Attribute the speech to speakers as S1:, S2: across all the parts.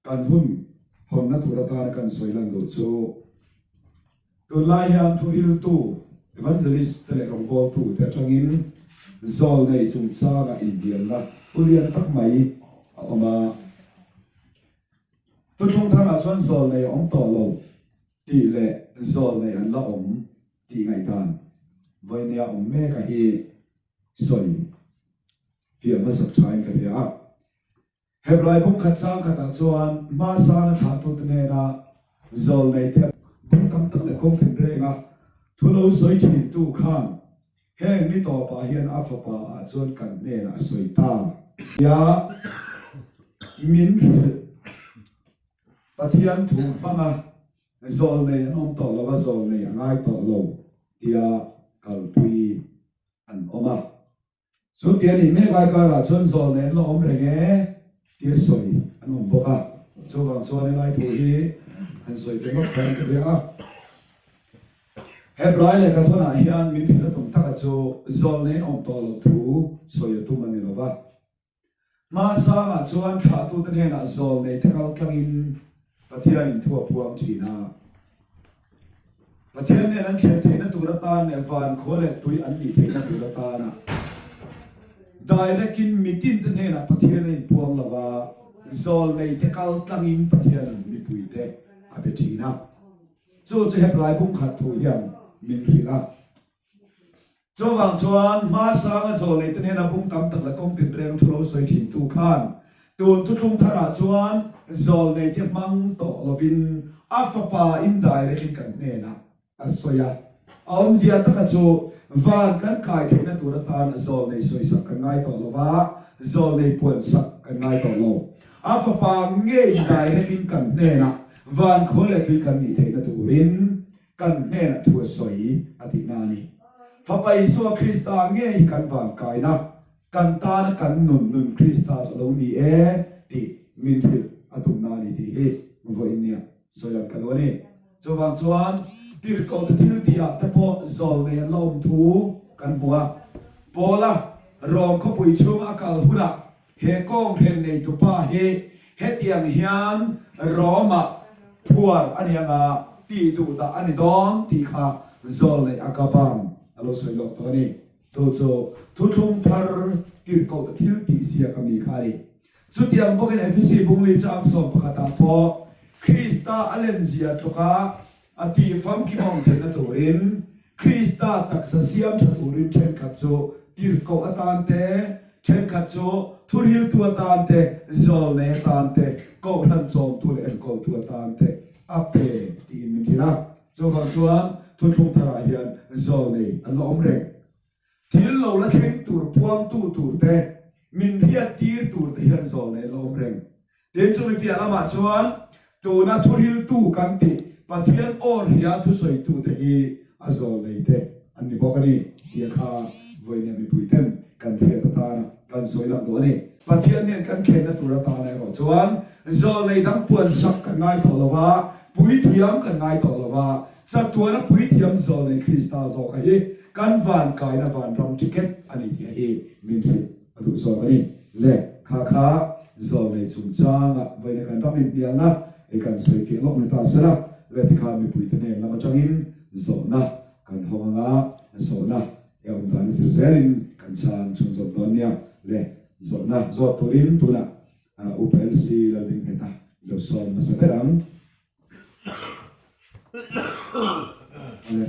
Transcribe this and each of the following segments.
S1: Kan hun hawnna tur atana kan sawi lan duh chu tunlai hian thuhriltu, evangelist, te leh rawngbawltu te atangin zawlnei chungchanga inhnialna pu lian tak mai a awm a. Thuthlung tharah chuan zawlnei a awm tawh lo tih leh zawlnei an la awm tih ngaihdan vawinia awm mek a hi sawi fiah hmasak thain ka hria a. Hebrai bung khat chang khatah chuan hmasanga thlahtute hnena zawlneite bung tam tak leh kawng thinrenga thu lo sawi thintu khan heng ni tawpah hian a fapa ah chuan kan hnenah a sawi ta tia min hrilh. Pathian thu hmanga zawlnei an awm tawh lo a, zawlnei a ngai tawh lo tia kalpui an awm a. Chu tia nih mek lai karah chuan zawl nen la awm reng e tia sawi an awm bawk a. Chuvang chuan helai thu hi han sawi ve ngawt khan ka hria a. Hebrai lehkha thawnah hian min hrilh a tum taka chu zawl nen awm tawh loh thu sawi a tum a ni lo va. Hmasangah chuan thlahtute hnenah zawl nei te kal tlangin Pathianin thu a puang thin a. Pathian nen an thlen theihna tur atan leh van khua leh tui an nih theihna tur atana direct-in mitinte hnenah Pathian a inpuang lo va, zawlneite kal tlangin Pathianin mipuite a be thin a. Chu chu Hebrai bungkhat thu hian min hrilh a. Chuvang chuan hmasanga zawlneite hnena bung tam tak leh kawng tinreng thu lo sawi thintu khan tun thuthlung tharah chuan zawlneite hmang tawh lovin a fapa indirect-in kan hnenah a sawi a. A awmzia taka chu van kan kai theihna tur atan zawlnei sawisak kan ngai tawh lo va, zawlnei puansak kan ngai tawh lo. A fapa ngei indirect-in kan hnenah van khua leh tui kan nih theihna turin Kan hnenah thu a sawi a tihna a ni. Fapa Isua Krista ngei hi kan vankaina, kan tana kan nun nun Krista chu a lo ni e tih min hrilh a tumna a ni tih hi vawiin nia sawi lan ka duh a ni. Chuvang chuan tirhkohte thil tihah te pawh zawlnei an la awm thu kan hmu a. Paula Rom khawpui chhunga a kal hunah He kawnghren neitupa hi hetiang hian Rome-ah phuar a ni anga tih duh dah a ni dawn tih kha Zawlneih Akaban a lo sawi lawk tawh a ni. Chu chu thuthlung thar tirhkoh thil tih ziak a mi kha a ni. Chutiang bawkin Efesi bungli chang 11 ah pawh Krista a lenzia tluka a tih famkim awm theihna turin Krista taksa siam tha turin thenkhat chu tirhkoh atan te, thenkhat chu thuriltu atan te, zawlnei atan te, kohhran chawmtu leh enkawltu atan te a pe tiin min hrilh a. Chuvang chuan thuthlung tharah hian zawlnei an la awm reng. Thil lo la thleng tur puangtu tur te, min hriattir tur te hian zawlnei an la awm reng. Tin, chumi piah lamah chuan tuna thuriltu kan tih Pathian aw hria thusawitute hi a zawlneite an ni bawk a ni tih a kha vawinia mipuiten kan hriat atana kan sawi lang duh a ni. Pathian nen kan khenna tur atana erawh chuan zawlnei dang puansak kan ngai tawh lo va, puithiam kan ngai tawh lo va, chatuana puithiam zawlnei Krista zawka hi kan vankaina vanram ticket a ni tih a hi min hrilh a duh zawk a ni. Le, kha kha zawlnei chungchanga vawiina kan ram inhnialna i kan sawi fiah lawk ni ta sela, le tikhan mipuite hnen lam atangin zawhna kan hawng anga zawhna e awm dan zir zelin kan chhang chhunzawm dawn nia. Le, zawhna zawt turin tunah Upa LC Laldingheta i lo sawm hmasa ber ang. Le.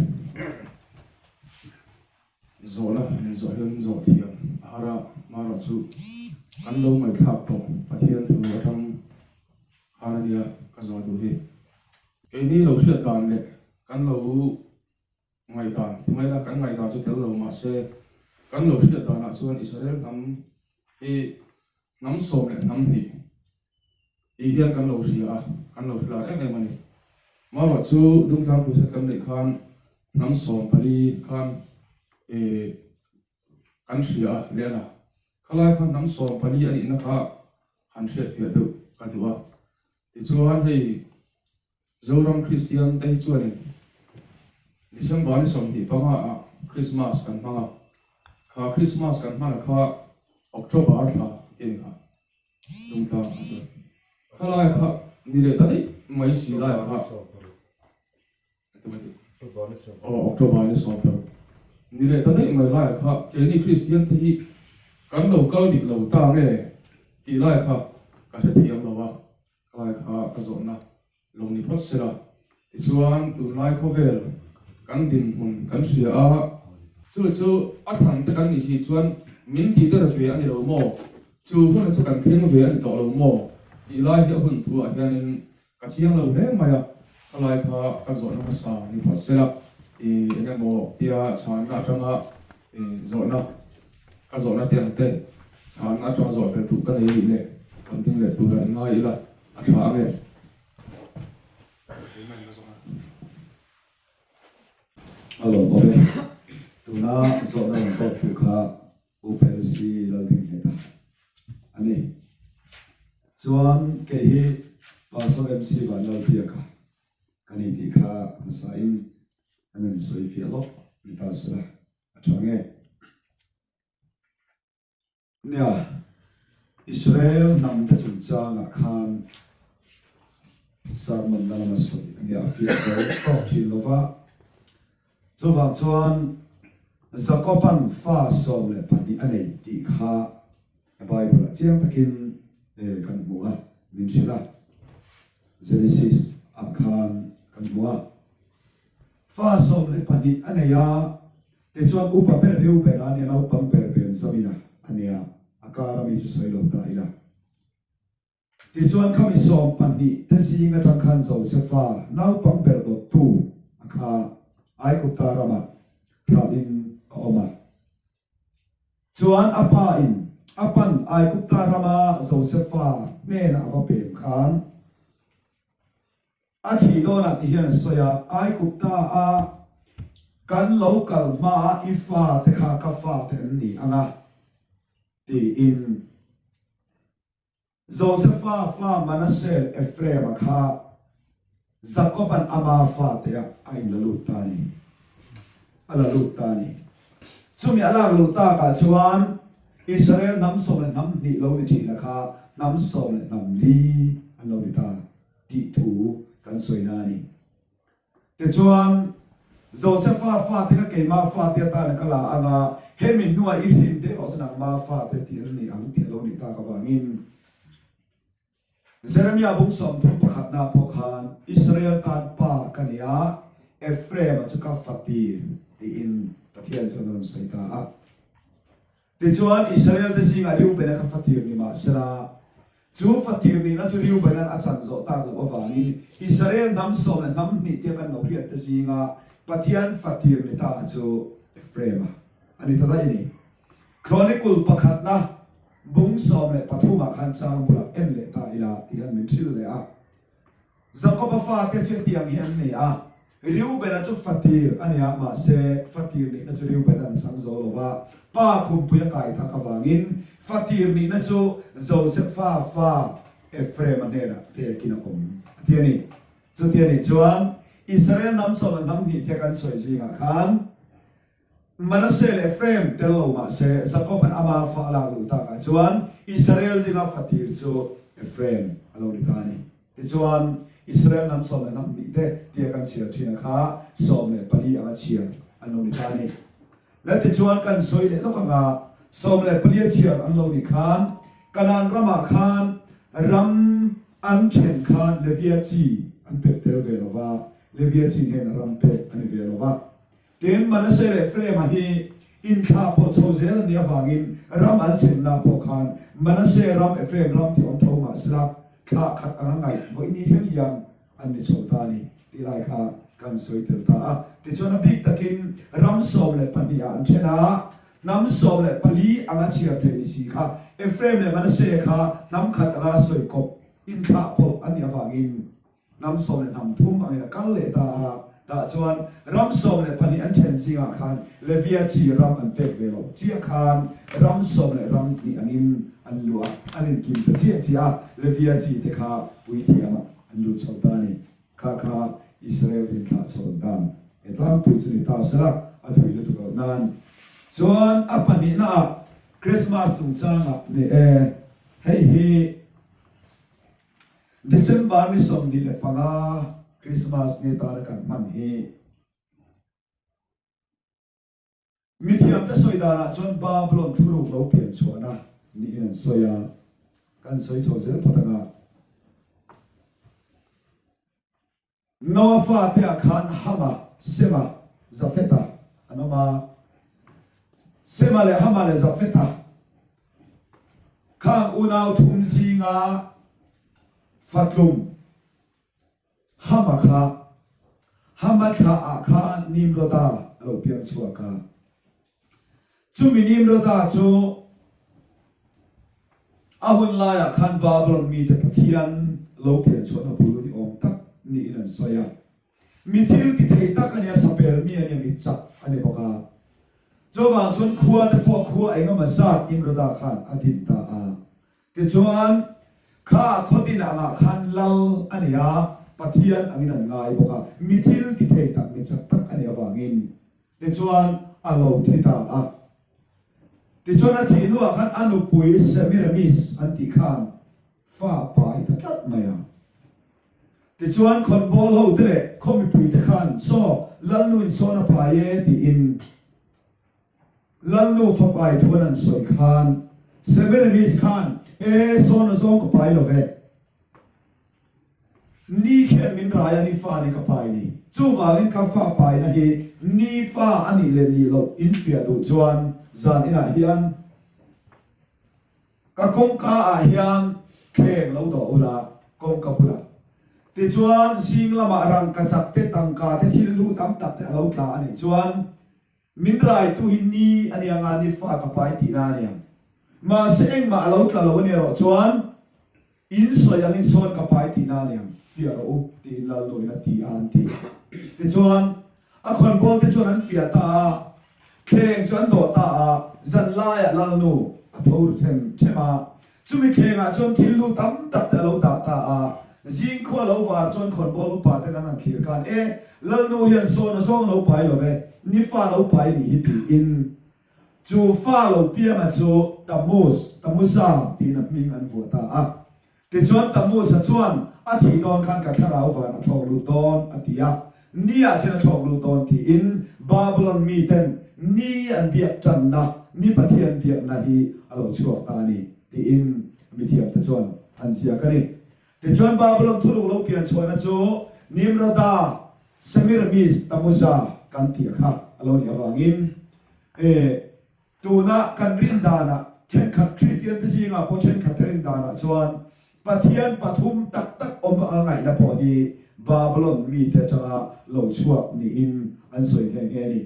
S2: Zawhna min zawh hian zawh thiam a har a, marawh chu kan lo ngaihthlak tawh Pathian thu atang khan a nia ka zawh duh hi. Keini lo hriat dan leh kan lo ngaihdan ti mai la, kan ngaihdan chu tel lo mahse kan lo hriat danah chuan Israel hnam hi hnam 12 tih hian kan lo hria a, kan lo hre lar em em a ni. Marawh chu Dungtlang Crusade kan neih khan hnam 14 khan ih kan hria a leh a, khalai khan hnam 14 a nihna kha han hriatfiah deuh ka duh a. Tichuan hei Zoram Kristian te hi chuanin December ni 25 ah Christmas kan hmang a, kha Christmas kan hman a kha October thla tih a ni kha. Dungtlang a chuan khalai kha. Ni leh ta daih mai si lai kha. Aw, October ni 16. Ni leh ta daih mai lai kha keini Kristian te hi kan lo kal dik lo ta nge tih lai kha ka hrethiam lo a, khalai kha ka zawhna lo ni phawt sela. Tichuan tunlai khawvel kan dinhmun kan hria a, chu chu a thlan te kan nih si chuan min tih der ve a ni lo maw? Chu hun chu kan thleng ve a ni tawh lo maw? Tih lai hi a hun thu ah hianin Ka chiang lo hle mai a, khalai kha ka zawhna hmasa ni phawt sela, i eng emaw tia chhanna atanga zawhna ka zawhna te ang te chhanna atanga zawh fel duh ka nei anih leh kan ding leh tura i ngai ila a tha ange.
S1: A lawm awm e. Tuna zawhna rawn tawk tu kha UPLC Laldingheta a ni. Chuan kei hi Pastor MC Vanlalbiaka ka ni tih kha hmasain an rawn sawi fiah lawk ni ta sela a tha nge. Nia, Israel hnamte chungchangah khan sermon na lama sawi a nia, a fiah zo tawk thin lo va. Chuvang chuan Jakoban fa 12 a nei tih kha Bible-ah chiang takin kan hmu a, min hrilh a. Genesis ah khan kan hmu a. Fa 12 a nei a, Tichuan upa ber Reuben a nia, naupang ber Benjamin-a a nia, a kar a mi chu sawi lo ta ila. Tichuan khami 12 te zing atang khan Josefa naupang ber dawttu a kha Aigupta ramah thlauhin a awm a. Chuan a pa in a pan Aigupta rama Josefa hnenah a va pem khan, A thih dawnah ti hian a sawi a, Aigupta a kan lo kal hmaa i fate kha ka fate an ni ang a, tiin. Josefa fa Manasseh leh Ephraim-a kha Jakob-a'n ama fate ah a inla lut ta a ni. A la lut ta a ni. Chumi a lak luh takah chuan Israel hnam 12 lo ni ṭhina kha hnam 14 an lo ni ta. tih thu kan sawina a ni. Tichuan, Josefa fate kha keimah fate atana ka la ang a, hemi hnuah i hrin te erawh chu nangma fate tih an ni ang tih a lo nih tak avangin, Jeremia bung 31 na pawh khan, Israel tan pa ka ni a, Ephraim-a chu ka fatir tiin Pathian chuan a rawn sawi ta a. Tichuan, Israel-te zingah Reuben-a kha fatir ni mah sela, chu fatir nihna chu Reuben-a'n a chan zawh tak loh avangin Israel hnam 12 tia kan lo hriatte zinga Pathian fatir ni ta chu Ephraim-a a ni ta daih a ni. Chronicle pakhatna bung 13 ah khan chang bulah en leh ta ila tih hian min hrilh leh a. Jakoba fate chu hetiang hi an ni a, Reubena chu fatir a ni a, mahse fatir nihna chu Reubena an chang zo lo va, pa khumpui a kai tak avangin fatir nihna chu Josefa fa Ephraim-a hnenah pekin a awm a ti a ni. Chuti a nih chuan Israel hnam 12 te kan sawi zingah khan Manasseh leh Ephraim tel lo mah se Jakob-a'n ama fa a lak luh takah chuan Israel zinga fatir chu Ephraim a lo ni ta a ni. Tichuan, Israel hnam 12 te tia kan chhiar ṭhin a kha 14 anga chhiar an lo ni ta a ni. Le tichuan kan sawi leh lawk anga 14 a chhiar an lo nih khan Kanaan ramah khan ram an ṭhen khan Levia chi an pek tel ve lo va, Levia chi hnenah ram pek a ni ve lo va. Tin, Manasseh leh Ephraim-a hi inthlah pawh chho zel an nih avangin ram an semna pawh khan Manasseh ram, Ephraim ram tih awm tho mah sela thlah khat anga ngaih vawiini thleng hian an ni chho ta a ni tih lai kha kan sawi tel ta a. Tichuan a bik takin ram 12 ah an then a, hnam 14 anga chhiar thei ni si kha Ephraim leh Manasseh kha hnam khat anga sawi kawp inthlah pawlh an nih avangin Hnam sawm leh hnam thum angin a kal leh ta a, tah chuan ram 12 an then zingah khan Levia chi ram an pek ve loh chiah khan ram sawm leh ram hnih angin an luh a, an inkim ta chiah chiah a, Levia chi te kha puithiamah an lut chho ta a ni. Kha kha Israel te inthlah chhawn dan he tlangpui chu ni ta sela a thui lutuk loh nan. Chuan a pahnihnaah Christmas chungchangah ni e, hei hi. December ni 25 Christmas ni atana kan hman hi Mithiamte sawi danah chuan Babylon thuruk lo pian chhuahna niin an sawi a, kan sawi chho zel phawt ang a. Noah fate ah khan Hama, Sema, Jafeta an awm a. Sema leh Hama leh Jafeta khang unau thum zinga fatlum Hama kha Hama thla ah khan Nimroda a lo piang chhuak a. Chumi Nimroda chu a hun laiah khan Babylon mite pathian lo pian chhuahna bul ni awm tak niin an sawi a. Mi thil ti thei tak a nia, sapel mi a nia, mi chak a ni bawk a. Chuvang chuan khua te pawh khua engemaw zat Nimroda khan a din ta a. Tichuan, kha khawtin angah khan lal a nei a, Pathian angin an ngai bawk a, mi thil ti thei tak, mi chak tak a nih avangin. Tichuan, a lo thi ta a. Tichuan, a thih hnuah khan a nupui Semiramis an tih khan fa pai ta tlat mai a. Tichuan, khawnbawl hote leh khaw mipuite khan, Saw, Lalnuin sawn a pai e, tiin. Lalnu fapai thuan an sawi khan Semiramis khan, E, sawn a zawng ka pai lo ve. Ni khian min rai a, ni fa ni ka pai ni. Chuvangin ka fa paina hi ni fa a nih leh nih loh infiah duh chuan zan inah hian ka kawngka ah hian thleng lo dawh ula, kawngka bulah. Tichuan zing lamah rangkachak te, tangka te, thil hlu tam tak te a lo tla a nih chuan Min raitu hi ni a nia nga ni fa ka pai tihna a nia. Mahse engmah a lo tla lo a nia erawh chuan in sawi angin sawn ka pai tihna a nia, fiah rawh u tiin Lalnuin a ti a an ti. Tichuan a khawnbawl te chuan an fiah ta a, thleng chu an dawh ta a, zanlaiah Lalnu a tho ru them them a, Chumi thlengah chuan thil lu tam tak te a lo dah ta a, zingkhua lo var chuan khawnbawl upa ten an han thlir khan, E, Lalnu hian sawn a zawng lo pai lo ve, ni fa lo pai nih hi tiin chu fa lo pianga chu Tammuz, Tammuza, tiin a hming an vuah ta a. Tichuan Tammuza chuan a thih dawn khan ka thlarau van a thlawk lut dawn a ti a, ni ah khian a thlawk lut dawn tiin Babylon miten ni an biak tanna, ni Pathian biakna hi a lo chhuak ta a ni tiin mithiamte chuan an ziak a ni. Tichuan Babylon thuruk lo pian chhuahna chu Nimroda, Semiramis, Tamuza kan tih a kha a lo nih avangin e Tuna kan rin danah thenkhat Kristiante zingah pawh thenkhatte rin danah chuan Pathian pathum tak tak awm anga ngaihna pawh hi Babylon mite atanga lo chhuak niin an sawi nghe nghe a ni.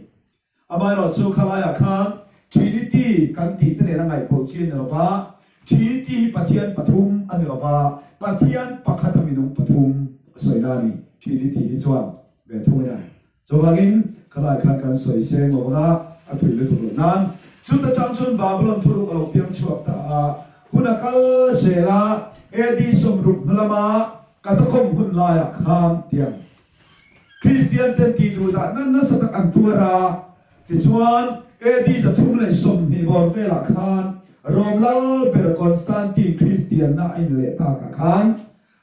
S1: Amaherawhchu khalaiah khan Trinity kan tih te nena ngaihpawlh chi a ni lova, Trinity hi Pathian pathum a ni lova, Pathian pakhata minung pathum a sawina a ni Trinity hi chuan ve thung ina. Chuvangin, khalai khan kan sawi seng lo vang a, a thui lutuk loh nan. Chuta tang chuan Babylon thuruk a lo piang chhuak ta a, hun a kal zel a, AD 60 hma lama Catacomb hun laiah khan tiang Kristian ten tih duh dah nan nasa tak an tuar a, tichuan AD 320 bawr velah khan Rom lal ber Constantine Kristianna a inleh takah khan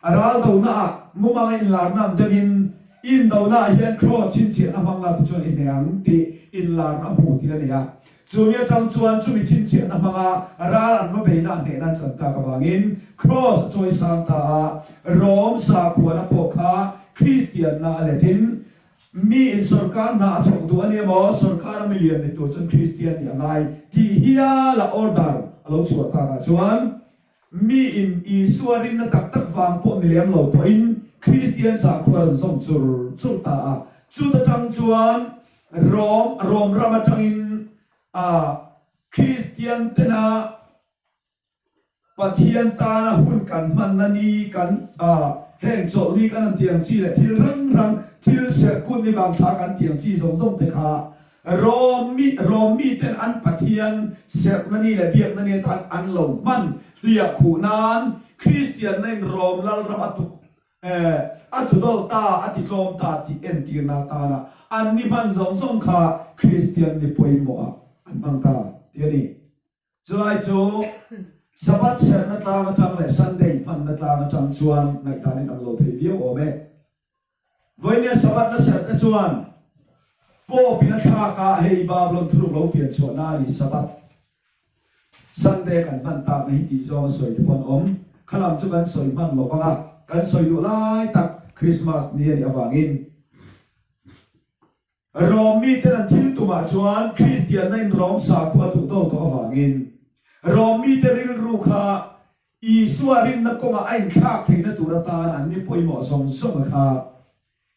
S1: A ral dona ah mumanga inlarna ang deuhin indona ah hian Cross chhinchhiahna hmang la tichuan i hneh ang tih inlarna a hmuh tir a ni a. Chumi atang chuan chumi chhinchhiahna hmanga ral an va beina a hnehna an chan tak avangin Cross a chawi sang ta a, Rom sakhuana pawh kha Kristianna a letin mi in sorkar hna a thawk duh a ni emaw sorkar a milian ni tur chuan Kristian nih a ngai tih hial a order a lo chhuah takah chuan Mi in Isua rinna tak tak vang pawh ni lem lo pawhin Kristian sakhua rawn zawm chur chur ta a. Chuta tang chuan Rom, Rom ram atangin a Kristian tena Pathian tana hun kan hmanna ni kan a heng chawlhni kan han tiang chi leh thil rang rang, thil serh kun ni vang thla kan tiang chi zawng zawng te kha Rom mi, Rom miten an Pathian serhna ni leh biakna ni atan an lo hman hliah khuh nan Kristianna in Rom lalram a tuk eh a tudawl ta, a titlawm ta tih entirna atana an ni hman zawng zawng kha Kristian ni pawimawh ah an hmang ta tih a ni. Chulai chu Sabbath serhna tlang atang leh Sunday hmanna tlang atang chuan ngaihdan in ang lo thei viau awm e. Vawinia Sabbath la serh te chuan Pope in a thlak a, hei Babylon thuruk lo pian chhuah na a ni Sabbath Sunday kan hman tak na hi tih zawng a sawi te pawh an awm. Kha lam chu kan sawi hman lo vang a, kan sawi duh lai tak Christmas ni a nih avangin. Rom miten an thil tumah chuan Kristianna in Rom sakhua duh do tawh avangin Rom mite rilru kha Isua rinna kawngah a inthlak theihna tur atan an ni pawimawh zawng zawng a kha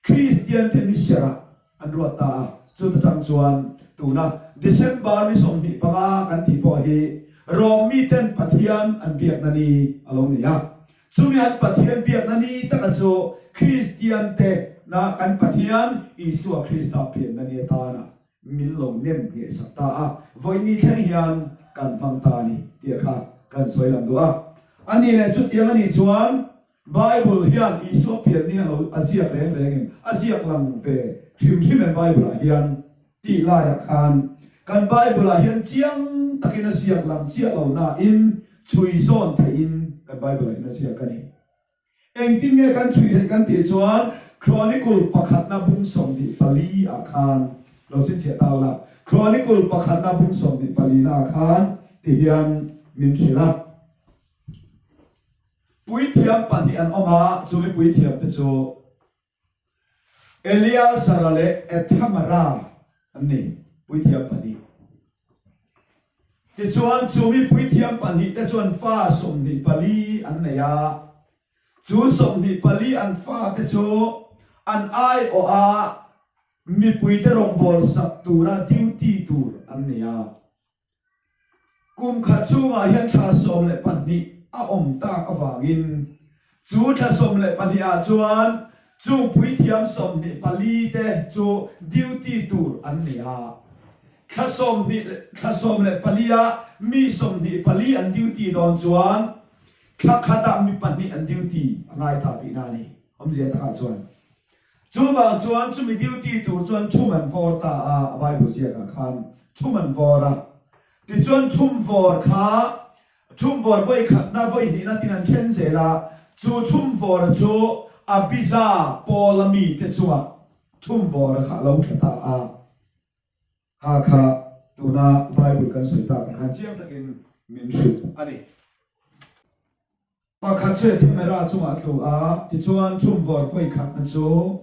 S1: Kristiante ni serah an ruat ta a. Chuta tang chuan tuna December ni 25 kan tih pawh hi Rom miten Pathian an biakna ni a lo ni a. Chumi an Pathian biakna ni taka chu Kristiante na kan Pathian Isua Krista pianna ni atana min lo nem nghehsak ta a, vawiini thleng hian kan hmang ta a ni tih kha kan sawi lang duh a. A nih leh chutiang a nih chuan Bible hian Isua pian ni a lo a ziak reng rengin a ziak lang ve hrim hrim em Bible ah hian tih laiah khan kan Bible ah hian chiang takin a ziak lang chiah lo nain chhui zawn theihin kan Bible ah hian a ziak a ni. Engtin nge kan chhui theih kan tih chuan Chronicle pakhatna bung 24 ah khan lo chhinchhiah ta ula, Chronicle pakhatna bung 24 na ah khan ti hian min hrilh a. Puithiam pahnih an awm a, chumi puithiam te chu Eleazara leh Ethamara an ni, puithiam pahnih. Tichuan, chu mi puithiam pahnihte chuan fa 24 an nei a. Chu 24 an fate chu an aiawha mipuite rawngbâwl sak tura duty tur an ni a. Kum khat chhungah hian thla 12 a awm tak avangin chu thla 12 ah chuan chung puithiam 24 te chu duty tur an ni a. Thla 20 thla 14 ah mi 24 an duty dawn chuan thla khatah mi pahnih an duty a ngai ta tihna a ni, awmzia takah chuan. Chuvang chuan chumi duty tur chuan chhum an vawr ta a, a Bible ziakah khan chhum an vawr a. Tichuan chhum vawr kha chhum vawr vawi khatna vawi hnihna tin an then zel a, chu chhum vawra chu Abija Paula mite chungah chhum vawra kha a lo thla ta a. Kha kha tuna Bible kan sawi takah khan chiang takin min hrilh a ni. Pakhat chu Ethemera chungah a tlu a, tichuan chhumvawr vawi khatna chu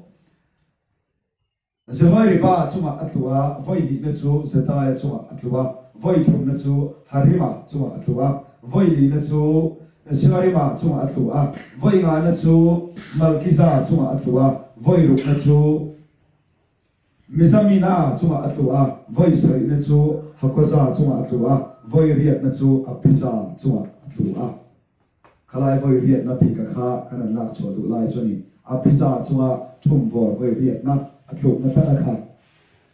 S1: Jehoiariba chungah a tlu a, vawi hnihna chu Zedaia chungah a tlu a, vawi thumna chu Harima chungah a tlu a, vawi lihna chu Seorima chungah a tlu a, vawi ngana chu Malkiza chungah a tlu a, vawi rukna chu Mizamina chungah a tlu a, vawi sarihna chu Hakoza chungah a tlu a, vawi riatna chu Abiza chungah a tlu a. Khalai vawi riatna bika kha kan an lak chhuah duh lai chu a ni. Abiza chunga thumvawr vawi riatna a tlukna taka kha.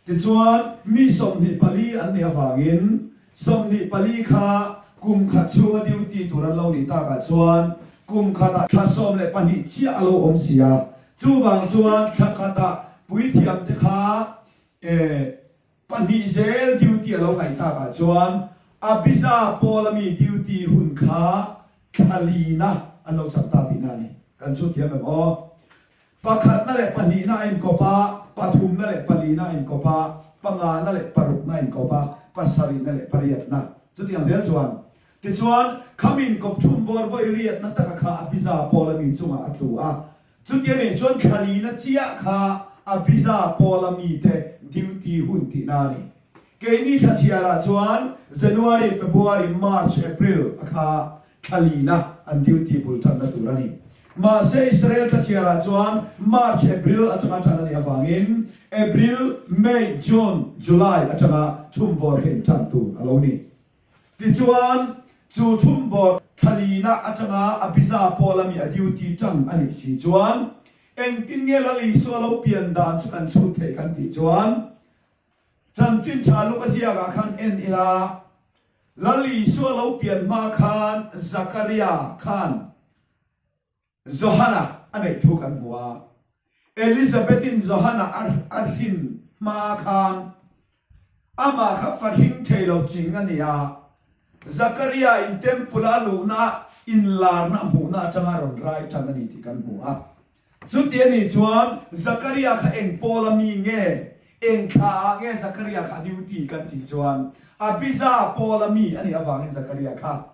S1: Tichuan, mi 24 an nih avangin 24 kha kum khat chhunga duty tur an lo nih takah chuan kum khatah thla 12 chiah a lo awm si a. Chuvang chuan thla khatah puithiamte kha pahnih zel duty a lo ngaih takah chuan Abija Paula mi duty hun kha thla lina an lo chang ta tihna a ni. Kan chhut thiam em aw? Pakhatna leh pahnihna a inkawp a, pathumna leh palina a inkawp a, pangana leh parukna a inkawp a, pasarihna leh pariatna. Chutiang zel chuan Tichuan, kham inkawp thum vawr vawi riatna taka kha Abija Paula mi chungah a tlu a. Chutia nih chuan thla lina chiah kha Abija Paula mite duty hun tihna a ni. Keini thla chhiarah chuan January, February, March, April a kha thla lina an duty bul tanna tur a ni. Mahse, Israel thla chhiarah chuan March, April atanga tan a nih avangin April, May, June, July atanga thum vawr kha intan tur a lo ni. Tichuan, chu thum bawr thlalina atanga Abija Paula mi a duty tang a nih si chuan, engtin nge Lal Isua lo pian dan chu kan chhut theih kan tih chuan, chanchin tha Luka ziakah khan en ila, Lal Isua lo pian hma khan Zakaria khan Johana a neih thu kan hmu a. Elizabeth-in Johana a hrin hma khan amah kha fa hring thei lo ching a ni a. Zakaria in temple a luhna inlarna a hmuhna atanga rawn rai tan a ni tih kan hmu a. Chuti a nih chuan Zakaria kha eng pawl a mi nge? Eng thla ah nge Zakaria kha a duty kan tih chuan Abija pawl a mi a nih avangin Zakaria kha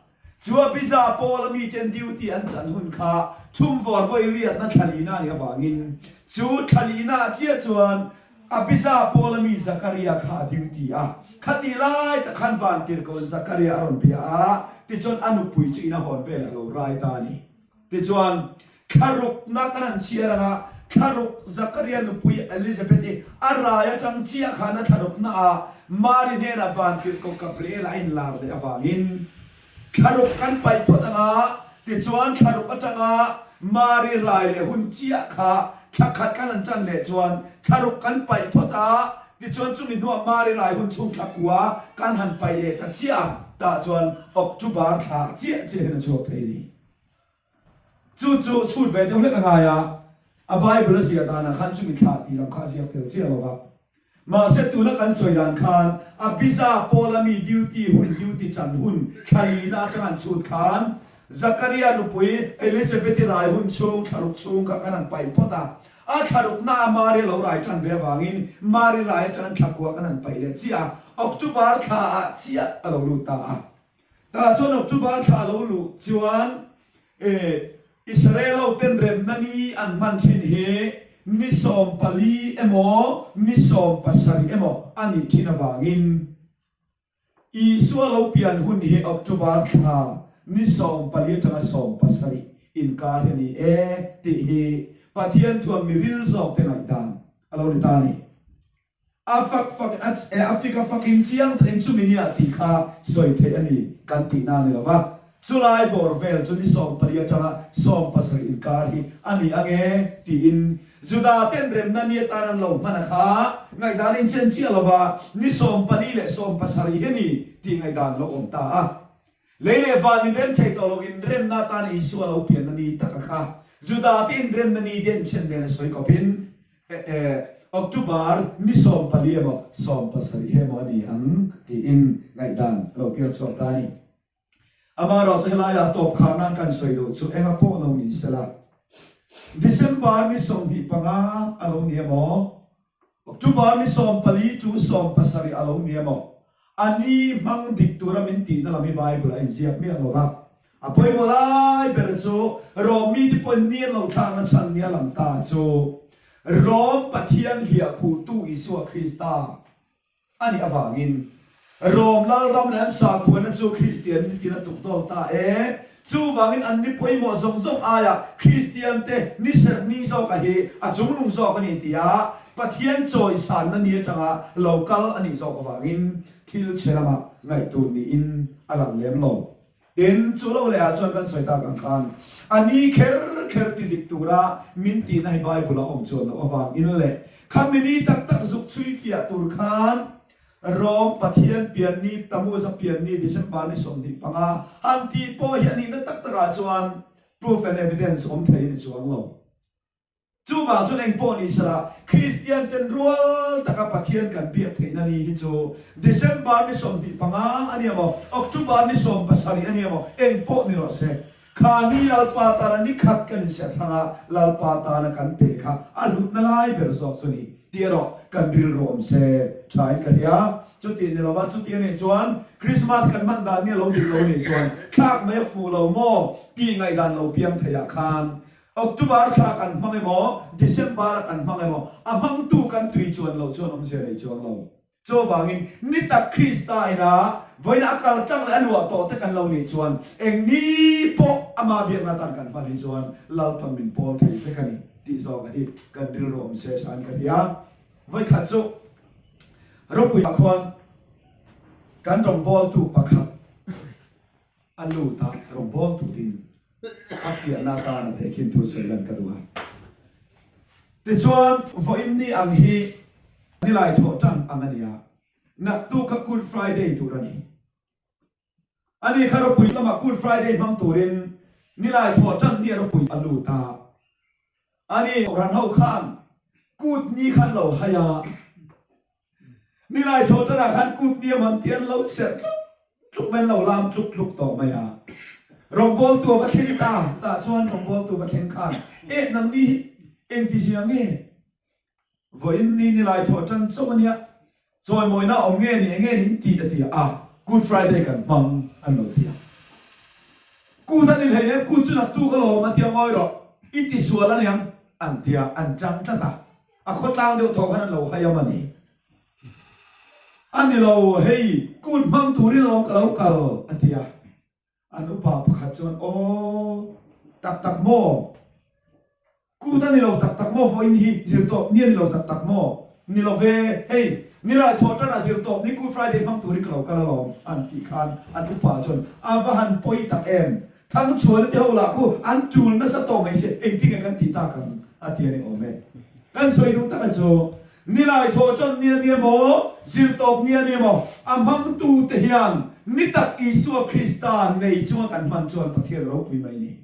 S1: chu Abija pawl a miten duty an chan hun kha chhumvawr vawi riatna thlalina a nih avangin chu thlalina ah chiah chuan Abija pawl a mi Zakaria kha a duty a. Khati lai tak khan vantirhkoh Zakaria a rawn bia a, tichuan a nupui chu in a hawn velah a lo rai ta a ni. Tichuan, thlarukna kan han chhiar ang a, thlaruk Zakaria nupui Elizabeth-i a rai atang chiah khan a thlaruknaah Mari hnenah vantirhkoh Gabriel-a a inlar leh avangin thlaruk kan paih phawt ang a, tichuan thlaruk atanga Mari rai leh hun chiah kha thla khat kan han tan leh chuan thlaruk kan paih phawt a, tichuan chumi hnuah Mari rai hun chhung thla kua kan han paih leh ta chiah a, tah chuan October thla chiah chiah hian a chhuak thei a ni. Chu chu chhut ve deuh hlek a ngai a, a Bible a ziah danah khan chumi thla tih lam kha a ziak tel chiah lo va. Mahse tuna kan sawi dan khan Abija Paula mi duty hun duty chan hun thla lina atang an chhut khan Zakaria nupui Elizabeth-i rai hun chhung thlaruk chhung kha kan han paih phawt a, a thlarukna a Mari a lo rai tan ve avangin Mari rai atang thla kua kan han paih leh chiah a, October thla ah chiah a lo lut ta a. Tah chuan October thla a lo luh chuan Israel ho ten remna ni an hman thin hi ni 14 emaw ni 17 emaw a nih thin avangin Isua lo pian hun hi October thla ni 14 atanga 17 inkar hi a ni e tih hi Pathian thuam miril zawk te ngaihdan a lo ni ta a ni. A fak fak a a fik a fakin chiang takin chumi nia tih kha sawi theih a ni kan tihna a ni lo va. Chulai bawr vel chu ni 14 atanga 17 inkar hi a ni ang e tiin Juda ten remna ni atan an lo hman a kha ngaihdan a inchen chiah lo va, ni 14 leh 17 hi a ni tih ngaihdan lo awm ta a. Lei leh van inrem thei tawh lo inremna atan Isua lo pianna ni taka kha Juda te inremna ni denchhen nen a sawi kawpin October ni 14 emaw 17 emaw a ni ang tiin ngaihdan a lo piang chhuak ta a ni. Amaherawh chu helaiah tawp khar nan kan sawi duh chu enga pawh lo ni sela December ni 25 a lo ni emaw October ni 14 chu 17 a lo ni emaw a ni hmang dik tura min tihna lam hi Bible a inziak miah lo va. A pawimawh lai ber chu Rom mite pawhin ni an lo thlakna chhan ni a lang ta chu Rom Pathian hliahkhuhtu Isua Krista a nih avangin Rom lalram leh an sakhuana chu Kristian nitin a tukdawl ta e. Chuvangin an ni pawimawh zawng zawng aia Kristiante ni serh ni zawka hi a chunglung zawk a ni tia Pathian chawisanna ni atanga lo kal a nih zawk avangin thil chhe lamah ngaihtur niin a lang lem lo. Tin, chu lo lehah chuan kan sawi tak ang khan a ni kher kher ti dik tura min tihna hi Bible a awm chuan loh avangin leh khami ni tak tak zuk chhui fiah tur khan Rom Pathian pian ni, Tammuz a pian ni, December ni 25 han tih pawh hi a nihna tak takah chuan proof and evidence awm thei a ni chuang lo. Chuvang chuan eng pawh ni sela, Kristian ten rual taka Pathian kan biak theihna ni hi chu December ni 25 a ni emaw, October ni 17 a ni emaw, eng pawh ni rawh se. Kha ni Lalpa tana ni khat kan inserh hrang a, Lalpa tana kan pe kha a hlutna lai ber zawk chu ni tih erawh kan rilru awm se thain ka hria. Chuti ni lova chuti a nih chuan Krismas kan hman dan ni a lo dik lo nih chuan thlak mai a fuh lo maw tih ngaihdan lo piang theiah khan October thla kan hmang emaw December a kan hmang emaw a hmangtu kan tui chuan loh chuan awmzia nei chuang lo. Chuvangin, ni tak Krista ina vawiin a kal tlang leh a luah tawh te kan lo nih chuan eng ni pawh ama biakna atan kan hman hi chuan Lalpan min pawl thei vek a ni tih zawk a hi kan rilru awm se than ka hria. Vawikhat chu Ropuiah khuan kan rawngbawltu pakhat a lut a, rawngbâwl turin a fiahna atana tehkhin thu sawi lan ka duh a. Tichuan, vawiin ni ang hi nilai thawh tan ang a ni a, naktuk kha Good Friday tur a ni. Ani kha ropui lamah Good Friday hmang turin nilai thawh tan ni a ropui a lut a. Ani ran ho khan kut ni khan lo hai a, nilai thawh tanah khan kut ni a man tih an lo serh tlat. tluk mai, an lo lam tluk tluk tawh mai a. Rawngbawltu a va thleng ta, tah chuan rawngbawltu va thleng khan, Eh, nangni hi engti zia nge? Vawiin ni nilai thawh tan chauh a nia, chawimawina a awm nge ni, enge ni in tih a ti a, Good Friday kan hmang an lo ti a. Kut a ni hlei lem, kut chu naktuk alawm a ti a, ngawi rawh, i tisual a niang an ti a, an chang tlat a, a khawtlang deuh thaw khan an lo hai a mani. A ni lo, hei kut hmang turin alawm ka lo kal a ti a. An upa pakhat chuan, Aw, tak tak maw? Kut a ni lo tak tak maw? Vawiin hi zirtawp ni a ni lo tak tak maw? Ni lo ve, hei, nilai thawh tanah zirtawp ni Good Friday hmang turin ka lo kal alawm, an tih khan an upa chuan, A va han pawi tak em! Thangchhuana te ho lah khu an tul nasa tawh mai se, engtin nge kan tih tak ang? a ti a ni awm e. Kan sawi duh taka chu, Nilai thawh tan ni a ni emaw, zirtawp ni a ni emaw, a hmangtute hian ni tak Isua Krista nei chunga kan hman chuan Pathian a ropui mai ni.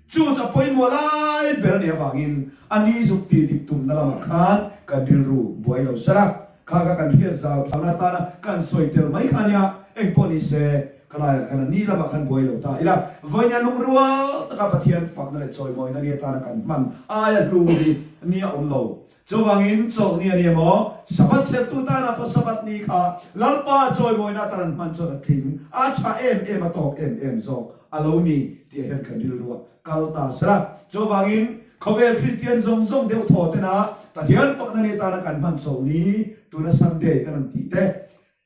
S1: Chu chu a pawimawh lai ber a nih avangin a ni zuk ti dik tumna lamah khan kan rilru buai lo sela, kha kha kan hriat zau thlakna atana kan sawi tel mai kha a nia, engpawh ni se khalaiah khan a ni lamah khan buai lo ta ila, vawinia lungrual taka Pathian fakna leh chawimawina ni atana kan hman aia hlu hi ni a awm lo. Chuvangin chawlhni a ni emaw, Sabbath chhertu tana pawh Sabbath ni kha Lalpa chawimawina atan an hman chuan a tling, a tha em em, a tawk em em zawk a lo ni tih hian kan rilruah kal ta sela. Chuvangin khawvel Kristian zawng zawng deuh thaw tena Pathian fakna ni atana kan hman chawlhni tuna Sunday kan han tih te,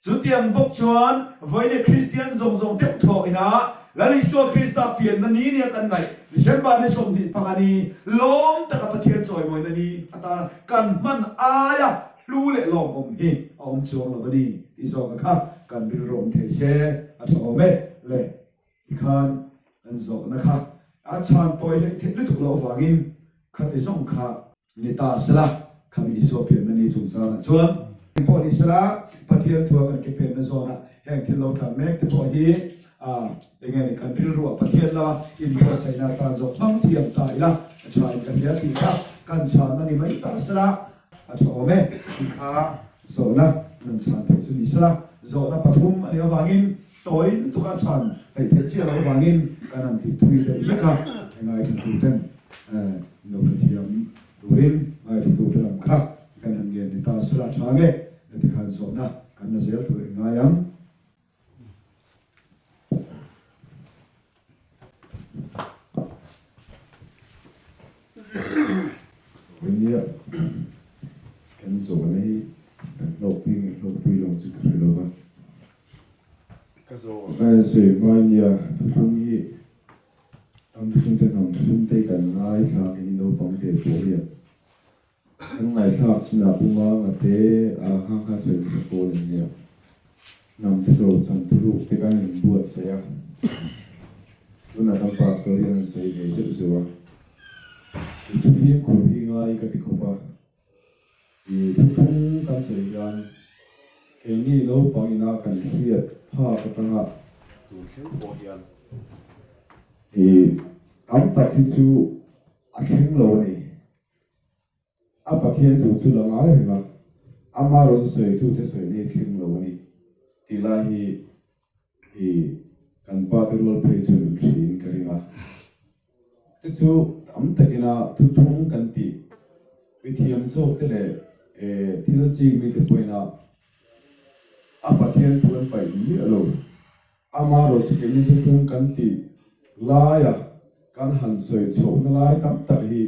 S1: Chutiang bawk chuan vawiin Kristian zawng zawng deuh thawh ina Lal Isua Krista pianna ni nia kan ngaih December ni 25 ni lawm taka Pathian chawimawina ni atana kan hman aia hlu leh lawmawm hi a awm chuang lo a ni tih zawka kha kan rilru awm thei se a tha awm e le tikhan kan zawhna kha a chhan tawi hleih theih lutuk loh avangin khati zawng kha Ni ta sela, khami Isua pianna ni chungchangah chuan. Eng pawh ni sela, Pathian thua kan ke penna zawnah heng thil lo tlan mek te pawh hi eng nge ni kan rilruah Pathian lama inbuatsaihna atan zawk hmang thiam ta ila a thain ka hria tih kha kan chhanna ni mai ta sela a tha awm e tih kha zawhna kan chhan theih chu ni sela zawhna pathum a nih avangin tawi lutuk a chhan theih theih chiah loh avangin kan han ti thui deuh vek a, ngaithla ten. Lo hrethiam turin ngaithla lam kha kan han ngen ni ta sela tha nge heti khan zawhna kan la zel tur eng ngai ang.
S3: Nia kan zawhna hi kan hlawkpui nge hlawkpui lo chu ka hre lo va. Ka zawhna sawi hma nia thuthlung hi Ram thuthlung te hnam thuthlung te kan ngaithla keini naupang te pawh hian kan ngaithlak chinah Pu Manga te a kha kha sawi nasa pawl an nia. Hnam thutlo chan thuruk te kan in buatsaih a, tunah kan pastor hian an sawi ve zeuh zeuh a, i thu fimkhur hi ngai ka ti khawp a. I thuphung kan sawi hian keini naupang ina kan hriat phak atanga tun thleng pawh hian i tam tak hi chu a thleng lo a ni. A Pathian thu chu la ngai reng a, amaherawhchu sawitute sawina hi thleng lo a ni tih lai hi I kan pa te rual phei chuan an hriin ka ring a. Chu chu tam takina thuthung kan tih mithiam zawk te leh thil chik mite pawhin a a Pathian thu an paih miah lo. Amaherawhchu keini thuthung kan tih laia kan han sawi chhohna lai tam tak hi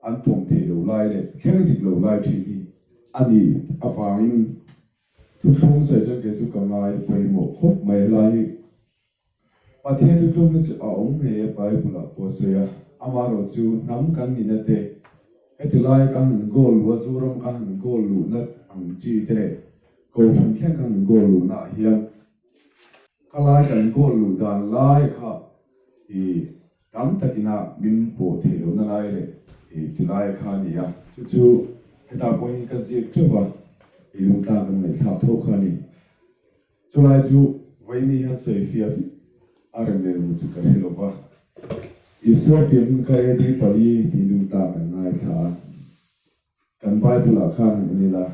S3: an pawm theih lo lai leh thleng dik lo lai thin hi a nih avangin Thuthlung sawi chuan kei chu ka ngai pawimawh khawp mai helai hi Pathian thuthlung hi chu a awm ngei a Bible ah pawh a sawi a, amaherawh chu hnam kan nihna te heti lai ka han goal luh a Zoram ka han goal luhna ang chi te leh Kohhran thleng ka han goal luhna ah hian khalai kan goal luh dan lai kha i Tam takin a min pawh theih lohna lai leh i ti lai kha a ni a, chu chu hetah pawh hian ka ziak teuh va, i lungtlang kan ngaihthlak tho kha a ni. Chulai chu vawiini hian sawi fiah vek a rem leh ru chu ka hre lo va, Isua pian hun kha AD pali tih lungtlang kan ngaithla a. Kan Bible-ah khan han en ila,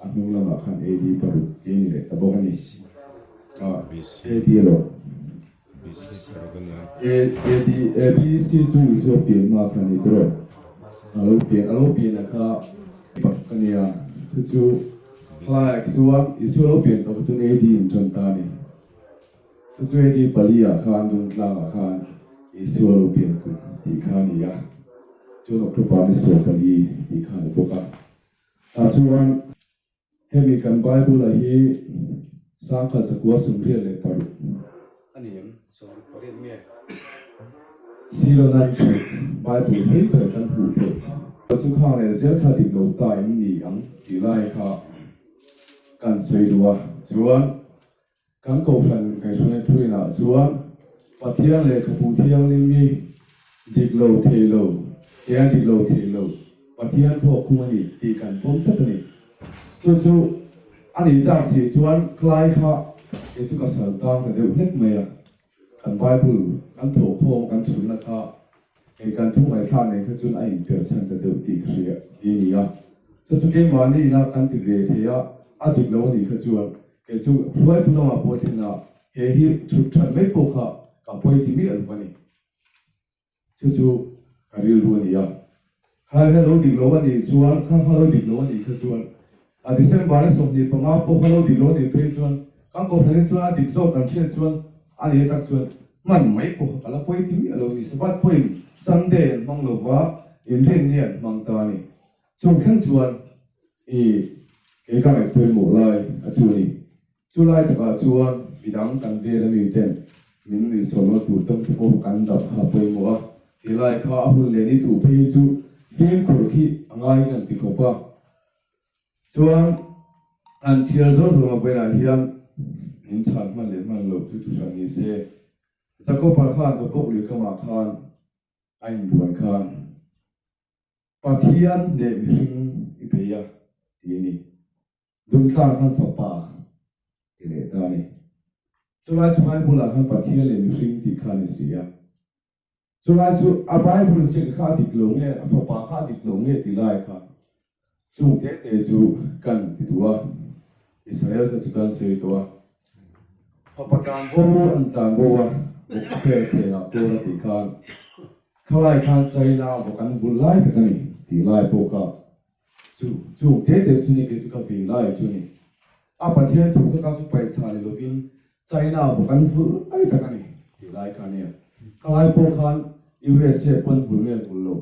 S3: a hnung lamah khan AD 6 tih a ni leh ta bawk a ni. AD lo. AD BC chu Isua pian hma kha a ni tawh. A lo pian a lo pian a kha pak a nia. Chu chu khlaiah chuan Isua lo pian tawh chuan AD in tan ta a ni. Chu chu AD pali ah khan Dungtlangah khan Isua lo pian kum tih kha a ni a. Chuan October ni 14 tih kha a ni bawk a. Tah chuan hemi kan Bible-a hi 1986 a ni em? 68 nge? Silonan chhut Bible hlui ber kan hmuh theih chu khang leh zel kha dik lo ta em ni ang tih lai kha kan sawi duh a. Chuan Kan Kohhran Kaihhruaina thurinah chuan Pathian lehkhabu thianghlim hi dik lo thei lo, kea dik lo thei lo, Pathian thawk khum a ni tih kan pawm tlat a ni. Chu chu a nih tak si chuan khlai kha kei chu ka sal tang ta deuh hlek mai a. Kan Bible kan thawhkhawm kan chhunna kha hei kan thu ngaihthlak nen kha chuan a inperhsan ta deuh tih ka hria hi a ni a. Chu chu keimahni ina kan ti ve thei a, a dik lo a nih kha chuan kei chu hruaitu lamah pawh thlen a, he hi chhut that mai pawh kha ka pawi ti miah lo a ni. Chu chu ka rilru a ni a. Kha kha lo dik lo a nih chuan, kha kha lo dik lo a nih kha chuan, a December ni 25 pawh kha lo dik lo a nih phei chuan, kan kohhran hi chuan a dik zawk kan hriat chuan a nih tak chuan hman mai pawh kha ka la pawi ti miah lo a ni. Sabbath pawhin Sunday an hmang lo va, Inrinni an hmang ta a ni. Chung thleng chuan i kei ka ngaih pawimawh lai a chu a ni. Chu lai takah chuan midang kan vel a mi ten min nuihsawhna tur tam te pawh kan dap kha a pawimawh a, ti lai kha a hun leh ni thu phei hi chu fimkhur khi a ngai kan ti khawp a. Chuan an chhiar zawr zawr ang vawiinah hian min chhan hman leh hman loh chu thuhran ni se. Jakob-a khan Jabok lui kamah khan a inbuan khan Pathian leh mihring i bei a ti a ni. Dungtlang khan fapa ti leh ta a ni. Chulai chu Bible-ah khan Pathian leh mihring tih kha a ni si a. Chulai chu a Bible ziak kha a dik lo nge, a fapa kha a dik lo nge ti lai kha chung te te chu kan ti duh a. Israel te chu kan sawi tawh a. Fapa tlan bo an tlan bo a, bawk fel thlengah kawl a tih khan khalai khan China bawk an vul lai tak a ni tih lai pawh kha Chu chung te te chu ni kei chu ka ve lai chu ni. A Pathian thu kha ka chu paih thla ni lovin China bawk an vul mai tak a ni tih lai kha nia. Ka lai pawh khan USA pawn vul nge vul lo.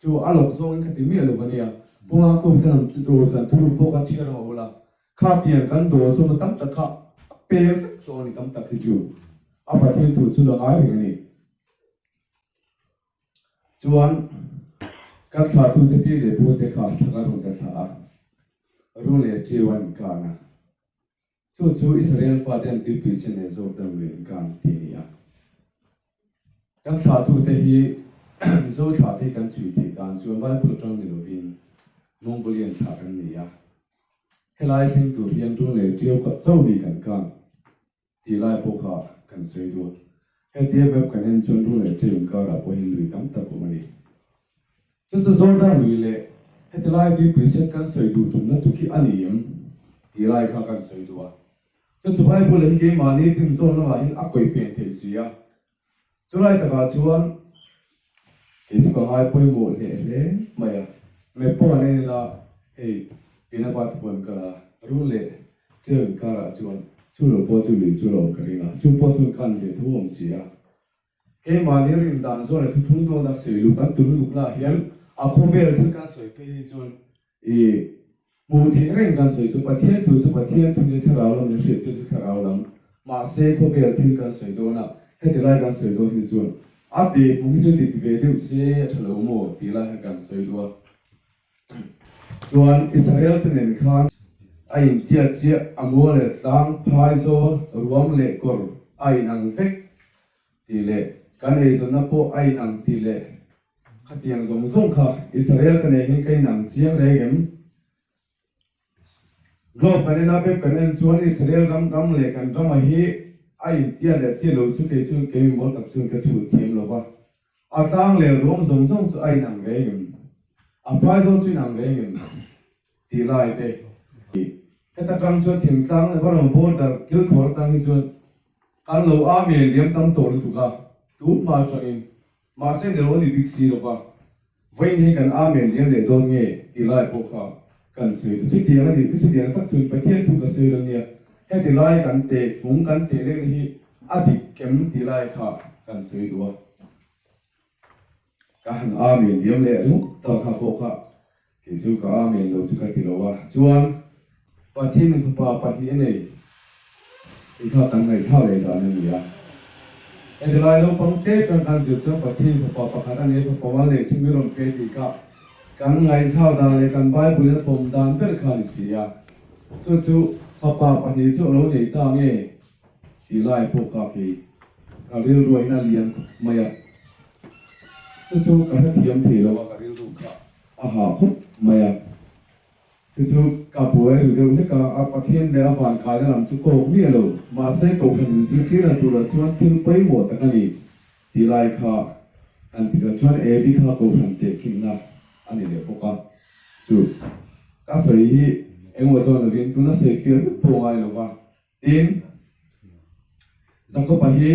S3: Chu a lawk zawngin ka ti miah lo va nia. Punga khup hian an ti tur chuan thuruk pawh ka chhiar ang a ula. Kha tiang kan dawl zawmna tam tak kha a pem vek tawh a ni tam tak hi chu. A Pathian thu chu la ngai reng a ni. Chuan kan thlahtute pi leh pute kha thla kan rawn ta thla a, rul leh ṭiau an inkan a. Chu chu Israel fate an tuipui sen leh Jordan lui an kan tih a ni a. Kan thlahtute hi Mizo thlahte hi kan chhui theih dan chuan Bible aṭang ni lovin Mongolian thlah kan ni a. Helai thleng tur hian rul leh ṭiau kha chauh hi kan kan. Tih lai pawh kha kan sawi duh. Hetia map kan en chuan rul leh ṭeu inkarah pawh hian lui tam tak awm a ni. Chu chu Jordan lui leh heti lai tuipui sen kan sawi duh tumna tuk hi a ni em? Tih lai kha kan sawi duh a. Chu chu Bible hi keimahni tinzawn lamah hian a kawi pen theih si a. Chulai takah chuan kei chu ka ngai pawimawh hle hle mai a. Map pawh an en ila hei Pinabat huan kal a, rul leh ṭeu inkarah chuan chu lo pawh chu lui chu a lo awm ka ring a, chu pawh chuan kan ve tho awm si a. Keimahni rin dan zawn leh thuthlung dawn a sawi luk an tum luk lah hian a khawvel thil kan sawi phei hi chuan I hmuh theih reng kan sawi chu Pathian thu chu Pathian thu nia thlarau lam in hriat te chu thlarau lam. Mahse khawvel thil kan sawi dawn a, heti lai kan sawi dawn hi chuan a pe fung hi chu dik ve deuh se a tha lo maw tih lai kha kan sawi duh a. Chuan Israel te nen khan a intiat chiah a mual leh tlang, phaizawl, ruam leh kawr a inang vek tih leh kan eizawnna pawh a inang tih leh Khatiang zawng zawng kha Israel ka nei hian ka inang chiang reng em? Globe kan en a, map kan en chuan Israel ram ram leh kan rama hi a intiat leh tiat lo chu kei chuan kei mimawl tak chuan ka chhut thiam lo va. A tlang leh ruam zawng zawng chu a inang reng em? A phai zawng chu inang reng em? Tih lai te.
S2: Heta tang chuan thingtlang leh Burma border kilkhawr atang hi chuan kan lo amen liam tam tawh lutuk a, tun hma atangin. Mahse ni lo a ni bik si lo va, vawiin hi kan amen liam leh dawn nge tih lai pawh kha kan sawi duh. Chutiang a nih chutiang tak chuan Pathian thu ka sawi lo nia, heti lai kan teh fung kan teh lekna hi a dik kem tih lai kha kan sawi duh a. Ka han amen diam leh ringawt ta kha pawh kha kei chu ka amen lo chu ka ti lo a. Chuan Pathianin fapa pahnih a nei tih kha kan ngaihthlak leh dan a ni a. Heti lai naupang te chuan kan zir chuan Pathianin fapa pakhat a nei, fapa mal leh chu mi rawn pe tih kha kan ngaihthlak dan leh kan Bible-in a pawm dan ber kha a ni si a. Chu chu fapa pahnih chu a lo nei ta nge? Tih lai pawh ka kei ka rilru ah hian a lian khawp mai a, chu chu ka hrethiam thei lo a, ka rilru kha a hah khawp mai a, chu chu ka buai ru deuh hlek a, a Pathian leh a van kaina lam chu kawk miah lo, mahse kohhran inzirtirna turah chuan thil pawimawh tak a ni tih lai kha an ti ta chuan Abby kha kohhran tehkhinna a ni leh bawk a, chu ka sawi hi engemaw chuan lovin tuna sawi fiah vek pawh ngai lo va. Tin, Jakob-a hi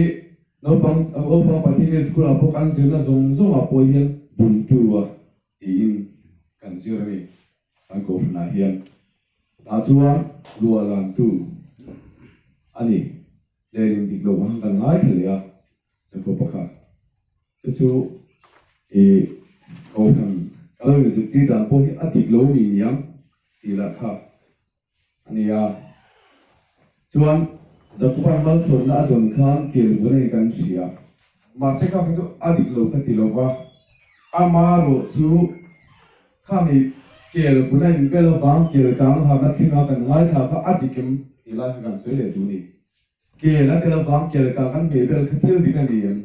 S2: naupang naupang Pathian school-ah pawh kan zirna zawng zawngah pawh hian bumtu a tiin kan zir a ni kan kohhranah hian. Tah chuan luahlantu a ni. Lehlin dik loh ang kan ngaithla leh a Jakob-a kha. Chu chu i kohhran ka lo inzirtir dan pawh hi a dik lo mi niang tih lah kha A ni a. Chuan Jakoban malsawmna a dawn khan kel vun a ni kan hria. Mahse kha kha chu a dik lo ka ti lo va, ama rawh chu khami kel vun a inbel avang kel kang harna thlenga kan ngaithla kha a dik em tih lai kha kan sawi leh duh a ni. Kel a tel avang kel kang kan hmehbel kha thil dik a ni em?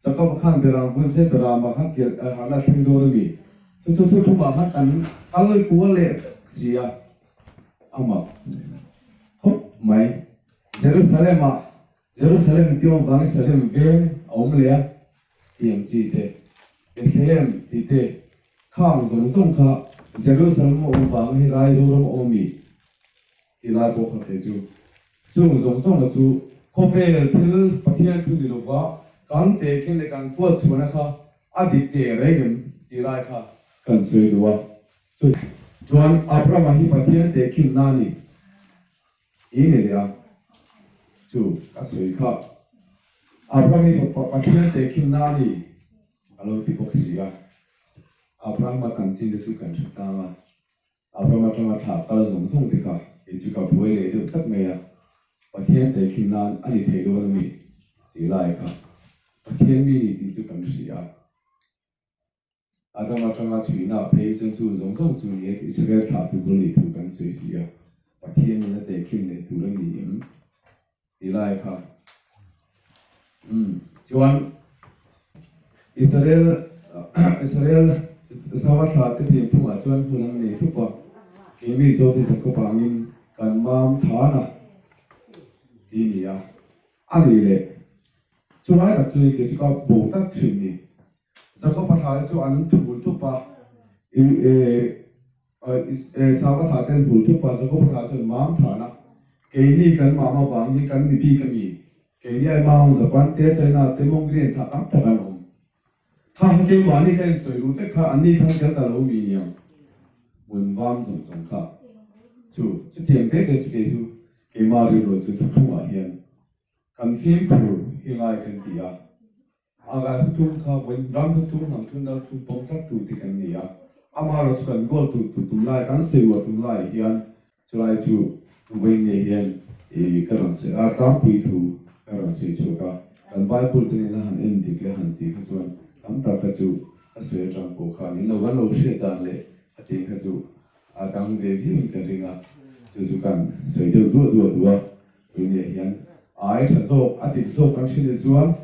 S2: Jakob khan Beram vun se Berama khan kel harna thleng dawn a ni. Chu chu thu thumah khan kan kal kual leh vek si a, a mak khawp mai. Jerusalem-ah Jerusalem tih awm vangin Salem veng a awm leh a tih ang chi te, Bethlehem tih te, khang zawng zawng kha Jerusalem a awm vangin helai Zoram a awm a mi tih lai pawh kha kei chu Chung zawng zawnga chu khawvel thil Pathian thu ni lova kan tehkhin leh kan kuat chhuahna kha a dik teh reng em tih lai kha kan sawi duh a. Chu chuan Abrahama hi Pathian tehkhinna a ni i ni leh a, chu ka sawi kha Abraham hi Pathian tehkhinna a ni a lo ti bawk si a. Abrahama chanchin te chu kan hre tlang a. A ram atanga thlah kal zawng zawng te kha kei chu ka buai leh deuh tlat mai a, Pathian tehkhin nan a ni thei dawn a mi? tih lai kha Pathian mi ni tih chu kan hria a. A ram atanga chhuihna phei chuan chu zawng zawng chu ni e tih Israel thlah tu bul nih thu kan sawi si a, Pathian in a tehkhin leh tur a ni em? Ti lai kha. Umm chuan Israel Israel Zava thla te pian phungah chuan hun an nei thup a, keimi chaw te Jakob angin kan mam than a ti ni a, a nih leh chulai tak chu kei chu ka bo tak thin ni. Jakob a thla te chu an thul thup a, Esau a thlah te an hul thup a, Jakob a thlah chuan mam than a, keini kan mam avang hi kan ni bik a mi, keini ai mam ang Japan te, China te, Mongolian thlah tam tak an awm. Kha kha keimahni ka insawi luh vek kha anni khan tel ta lo mi niang hmun vam zawng zawng kha chu chutiang te te chu kei chu keimah rilru chu thuthlungah hian kan fimkhur hi ngai kan ti a. A ral thutum kha vawiin ram thutum hnam thun dal thu pawm tlat tu te kan ni a, amaherawh chu kan goal tur tur tum lai, kan sawi uar tum laiah hian chulai chu vawiin ngei hian ih ka rawn sawi a, tlangpui thu ka rawn sawi chhuak a, kan Bible te nena han en dik leh han tih kha chuan tam tak kha chu ka sawi atang pawh khan in lo kan lo hriat dan leh a tih kha chu a dang ve viauin ka ring a, chu chu kan sawi deuh duah duah duh a. Tunge hian ai tha zawk a dik zawk kan hrilh hi chuan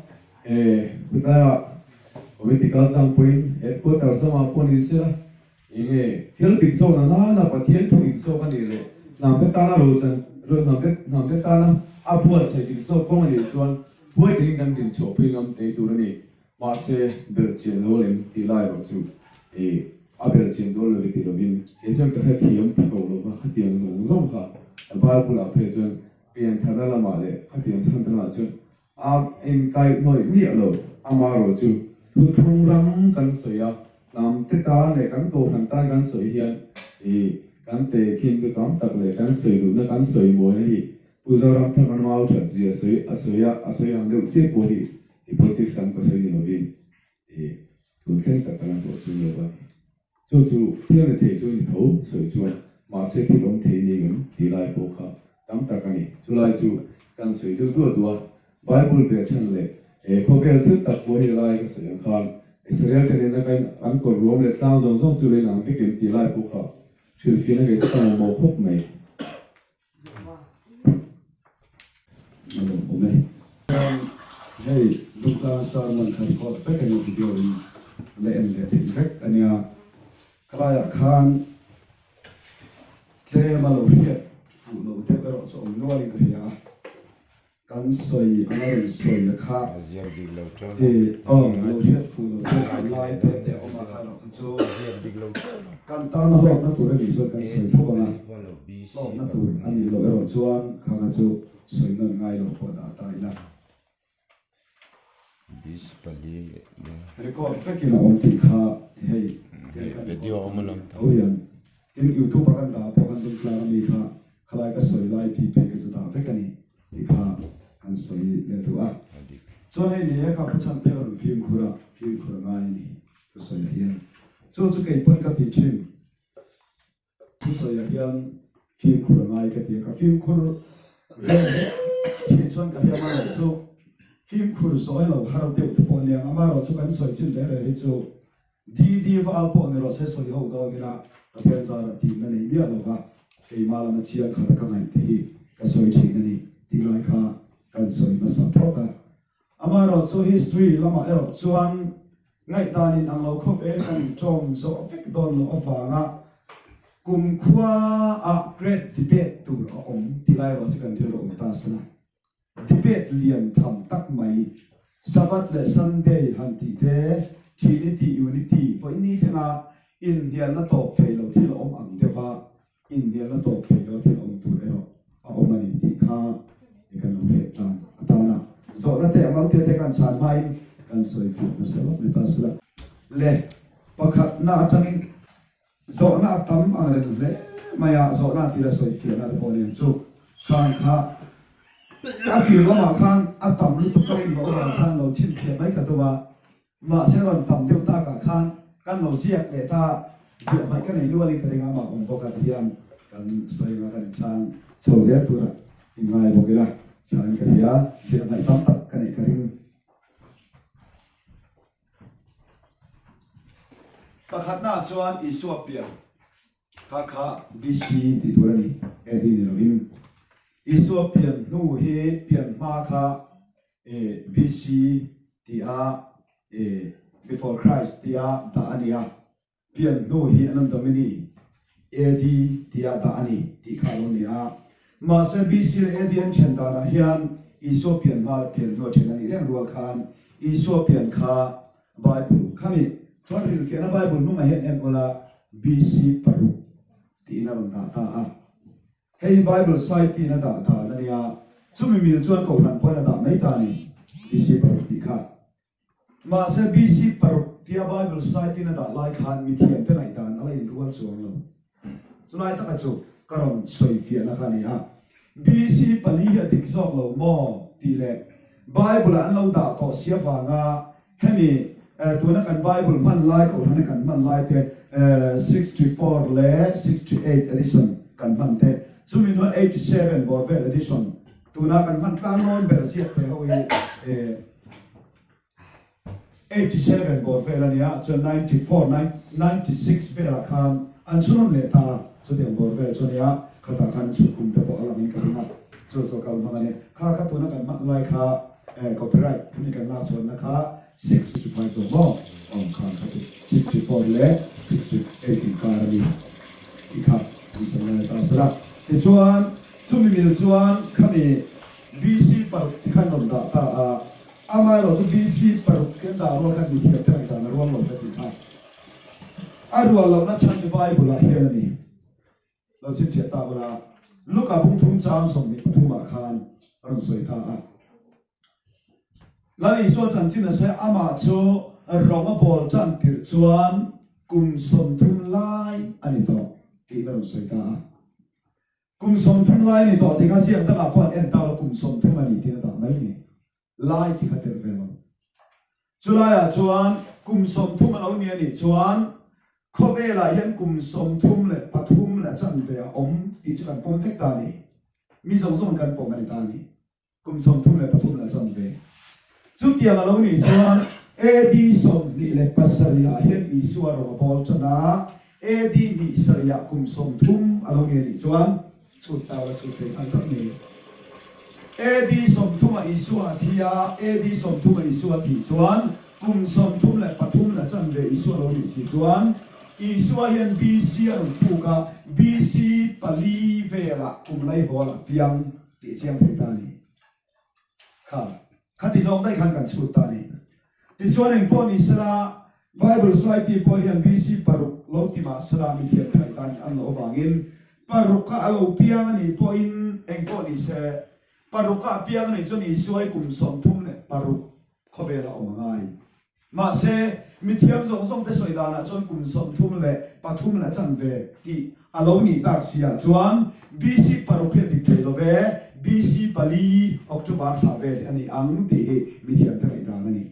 S2: he khawtlaiah committee kal tlangpuiin headquarters lamah pawh ni sela enge thil dik zawk na nana Pathian thu dik zawk a nih leh hnamte tana rochan hnamte hnamte tana a buatsaih dik zawk kawng a nih chuan buai takin kan dinchhuahpui ngam thei tur a ni. Mahse belhchian lo lem tih lai erawh chu ih a belhchian dawn lo ti lovin kei chuan ka hrethiam tho lo va khatiang zawng zawng kha.
S3: Bible ah phei chuan piantharna lamah leh khatiang chhan dangah chuan a inkaihhnawih miah lo. Amaherawhchu thuthlung ram kan sawi a, hnam te tan leh kan kohhran tan kan sawi hian ih kan tehkhin chu tam tak leh kan sawi duhna kan sawi mawina hi Pu Zoramthanga mau that zia sawi a sawi a, a sawi ang deuh chiah pawh hi i politics lam ka sawi ni lovin ih tun thleng tak ka la hlawh chu lo va. Chu chu thil ni thei chu ni tho sawi chuan mahse thil awm thei ni ngem tih lai pawh kha tam tak a ni. Chulai chu kan sawi deuh duah duah a, Bible behchhan leh he khawvel thil tak pawh hi lai ka sawi ang khan Israel te nena ka in an kawr ruam leh tlang zawng zawng chu lei nang vek em tih lai pawh kha hrilhfiahna kei chu ka mamawh khawp mai.
S1: A lawm awm e. Hei Dungtlang sermon kha record vek a nia video in la en leh theih vek a nia. Khalaiah khan tlem a lo hriat fuh lo deuh erawh chu awm nualin ka hria a. Kan sawi anga rawn sawi a kha i aw lo hriat fuh lo deuh a lai te te awm a kha erawh kha chu kan tana hlawkna tur a nih chuan kan sawi tho ang a, hlawkna tur a nih loh erawh chuan kha kha chu sawi nawn ngai lo pawh dah ta ila. Record vekin a awm tih kha hei thil kan record tho hian tin youtube a kan dah pawh kan dungtlang ami kha Khalai ka sawi lai pi phei kha chu dah vek a ni tih kha kan sawi leh duh a. Chuan hei ni e kha pu chhan pek a rawn fimkhur a, fimkhur a ngai a ni thu sawiah hian. Chu chu kei pawn ka ti thin, thu sawiah hian fimkhur a ngai ka ti a, ka fimkhur ve hle thin chuan ka hria amaherawh chu fimkhur zawi lo har deuh te pawh a nia, amaherawh chu kan sawi chin reh reh hi chu DD val pawh ni rawh se sawi ho dawn ila Pathian zarah timna nei miah lo va, keimah lama chiang khat a ka ngaih te hi ka sawi thin a ni tih lai kha kan sawi hmasa phawt a. Amaherawh chu history lamah erawh chuan ngaihdan in ang lo khawp en kan inṭawm zawh vek dawn loh avanga kumkhua ah great debate tur a awm tih lai erawh chu kan rilru awm ta sana. Debate lian tham tak mai, Sabbath leh Sunday han tih te, Trinity, Unity vawiin ni thlenga inhnialna tawp thei lo thil a awm ang deuh va, inhnialna tawp thei lo thil awm tur erawh a awm a ni tih kha kan lo hriat tlang atana zawhna te a malte te kan chhan hmain kan sawi fiah hmasa lawk ni ta sela. Le pakhatna atangin Zawhna a tam ang reng hle mai a, zawhna tih la sawi fiahna te pawh nen chu khan kha a tir lamah khan a tam lutuk ka rin loh avang khan lo chhinchhiah mai ka tum a, mahse rawn tam deuh takah khan kan lo ziak leh ta, ziah hmaih ka nei nualin ka ring a, amah awm bawk a ti hian kan sawi anga kan inchhang chho zel tura inngai bawk ila thain ka hria, ziah hmaih tam tak ka neih ka ring. Pakhatnaah chuan Isua pian kha kha BC tih tur a ni, AD ni lovin. Isua pian hnu hi pian hma kha BC tia Before Christ tia dah a ni a. Pian hnu hi Anno Domini, AD, tia dah a ni tih kha a lo ni a. Mahse BC leh AD an then danah hian Isua pian hma leh pian hnu a then a nih reng rual khan Isua pian kha Bible khami chuan hrilhfiahna Bible hnungah hian en ula BC paruk tiin a rawn dah ta a. Hei hi Bible Society-in a dah dan a nia, chumi mil chuan Kohhran pawhin a dah mai ta a ni, BC paruk tih kha. Mahse BC paruk tia Bible Society-in a dah lai khan mithiamte ngaihdan a la inrual chuang lo. Chulai taka chu ka rawn sawi fiahna kha a ni a. BC pali hi a dik zawk lo maw tih leh Bible-ah an lo dah tawh si avanga hemi tuna kan Bible hman lai, Kohhrana kan hman lai te 64 leh 68 edition kan hman te, chumi hnuah 87 bawr vel edition tuna kan hman tlang nawn ber ziak te ho hi 87 bawr vel a nia, chuan 94, 96 velah khan an chhunawm leh ta a, chutiang bawr vel chu a nia, khatah khan an chhut kum te pawh a langin ka ring a, chu chu kal hmang a ni. Kha kha tuna kan hman lai kha copyright khami kan lak chhuanna kha 65 zawk maw awm khan kha chu 64 leh 68 inkar a ni tih kha an sawi ngai ta sela. Tichuan chumi mil chuan khami BC paruk ti khan rawn dah ta a, amaherawh chu BC paruk khi an dah rual khan mithiam te ngaihdan a rual lo ka ti kha. A rual lohna chhan chu Bible ah hian a ni. Lo chhinchhiah ta ula. Luka bung thum chang 23 ah khan a rawn sawi ta a. Lal Isua chanchin a sawi amah chu rawng a bawl tan tirh chuan kum 30 lai a ni tawh tiin a rawn sawi ta a. Kum 30 lai a ni tawh tih kha ziak dangah pawh an en ta lo, kum 30 a ni tiin a dah mai ni. Lai tih kha telh ve lo. Chulaiah chuan kum 30 a lo ni a nih chuan khawvelah hian kum 33 leh chanve a awm tih chu kan pawm vek ta a ni. Mi zawng zawng kan pawm a ni ta a ni. Kum 33 leh chanve. Chutiang a lo nih chuan AD 27 ah hian Isua rawng a bawl tan a, AD 2 sarih ah kum 30 a lo ni a nih chuan chhut ta la chhut thei nghal chauh ni. AD 30 ah Isua a thi a, AD 30 ah Isua a thih chuan kum 33 leh chanve Isua a lo nih si chuan Isua hian BC a rawn puk a, BC pali velah kum laihawl a piang tih chiang thei ta a ni. Kha, khati zawng daih khan kan chhut ta a ni. Tichuan engpawh ni sela, Bible Society pawh hian BC paruk lo ti mah sela mithiam te ngaihdan an lo avangin paruk a lo piang a nih pawhin engpawh ni se, paruk a piang a nih chuan Isua hi kum 36 khawvel a awm a ngai. Mahse, mithiam zawng zawng te sawi danah chuan kum 33 leh chanve tih a lo nih tak si ah chuan BC paruk hi a dik thei lo ve, BC pali October thla vel hi a ni ang tih hi mithiam te ngaihdan a ni.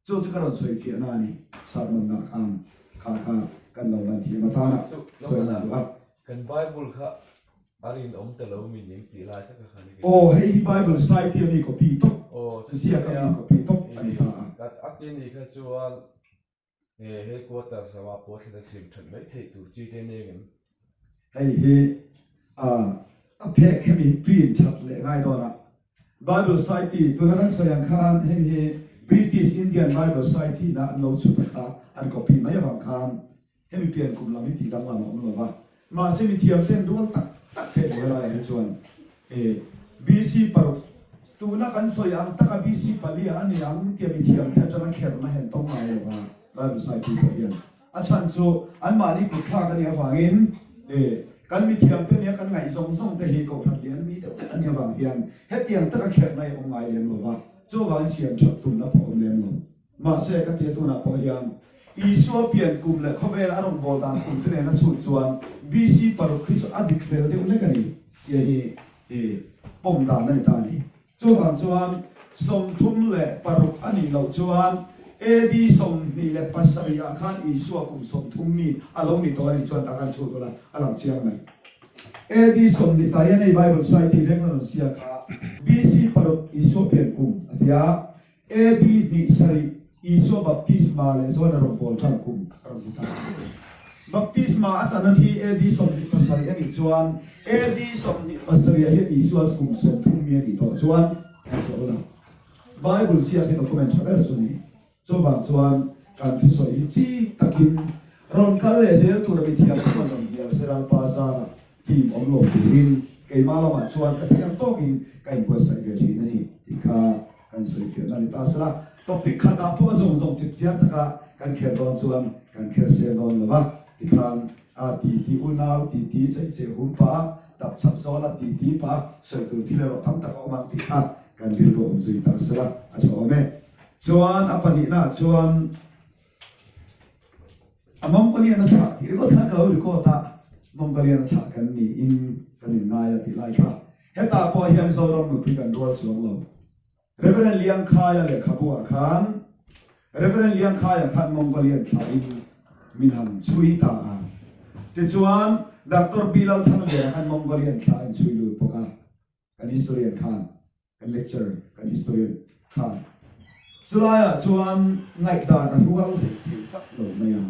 S1: Chu chu ka rawn sawi fiahna a ni, sermon ah khan kha kha kan lo lan thiam atana sawi a ni duh a.
S4: Kan Bible kha A rinawm ta lo mi ning tih lai taka khan i
S1: Aw, hei hi Bible Society a mi copy tawp, ziak a mi copy tawp a ni ta a.
S4: A ti ni kha chuan headquarters lama pawh thlen a sim that mai theih tur chi te nia ngem?
S1: Hei hi a phek hemi print that leh ngai dawn a. Bible Society tuna kan sawi ang khan hemi hi British Indian Bible Society na an lo chhut a kha an copy mai avang khan Hemi pian kum lam hi tih danglam a awm lo va, mahse mi thiam ten rual tak tak theih lo helaiah hi chuan e BC paruk tuna kan sawi ang taka BC palia a ni ang tia mi thiam te atanga kherna hen tawng ngai lo va Bible Society pawh hian a chhan chu anmahni kutthlak a nih avangin e kan mi thiam te nia kan ngaih zawng zawng te hi kohhran lian mi deuh vek a nih avang hian hetiang taka kherna hi a awm ngai lem lo va, chuvangin siam that tumna pawh a awm lem lo. Mahse, ka tia tunah pawh hian Isua pian kum leh khawvel a rawn bawl dan kum te nen a chhut chuan BC paruk hi chu a dik hlel deuh hlek a ni tih hi i pawm dan a ni ta a ni. Chuvang chuan 36 a nih loh chuan AD 27 ah khan Isua kum 30 mi a lo ni tawh a nih chuan tak an chhut ula a lang chiang mai. AD 20 ta hian hei Bible Society veng la rawn siak a, BC paruk Isua pian kum a ti a, AD 2 sarih Isua baptisma leh John a rawn bawl tan kum a rawn ti ta. Baptisma a chan hi AD 27 a nih chuan AD 27 ah hian Isua chu kum 30 mi a nih tawh chuan ngaihtuah ula. Bible ziak hi document tha ber chu a ni. Chuvang chuan kan thusawi hi chik takin rawn kal leh zel tur a mithiam te rawn rawn hnial se Lalpa zara team awm lo turin keimah lamah chuan ka theih ang tawkin ka inbuatsaih ve thin a ni tih kha kan sawi fiahna a ni ta sela. Topic khatah pawh a zawng zawng chip chiang taka kan kher dawn chuan kan kher sel dawn lo va, tikhan a titi unau titi cheih cheh hum pah a, tap chhap zawl a titi pah a sawi tur thil erawh tam tak a awm ang tih kha kan rilru awm zui ta sela a tha awm e. Chuan a pahnihnaah chuan A Mongolian a thlah tih ringawt khan ka lo record a, Mongolian a thlah kan niin kan inngai a tih lai kha. Hetah pawh hian Zoram nupui kan rual chuang lo. Reverend Liangkhaia lehkhabu ah khan Reverend Liangkhaia khan Mongolian thlahin min han chhui ta a. Tichuan Doctor Pi Lalthangliana khan Mongolian thlah in chhui lut bawk a. Kan historian khan, kan lecture, kan historian khan chulaiah chuan ngaihdan a rual hlei thei tlat lo mai a.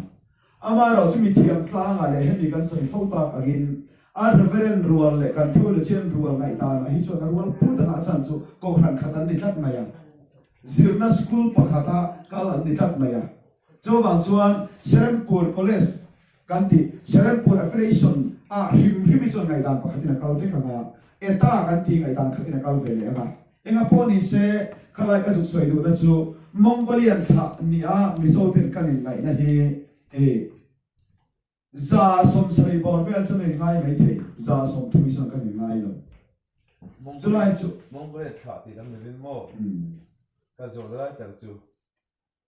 S1: Amaherawh chu mithiam tlangah leh hemi kan sawi fo tak angin a reverend rual leh kan theologian rual ngaihdanah hi chuan a rual put anga a chan chu kohhran khat an ni tlat mai a. Zirna school pakhata kal an ni tlat mai a. Chuvang chuan Serampore College Kan ti, Serampore Affiliation ah hrim hrim hi chuan ngaihdan pakhatin a kal vek ang a, eta kan ti ngaihdan khatin a kal ve leh ang a. Enga pawh ni se, khalai ka zuk sawi duhna chu Mongolian thlah nia Mizo ten kan inngaihna hi e. 70 bawr vel chu nei ngai mai thei, 30 hi chuan ka nei ngai lo. Chulai chu.
S4: Mongolian thlah tih lam nilin maw? Ka zawhna lai tak chu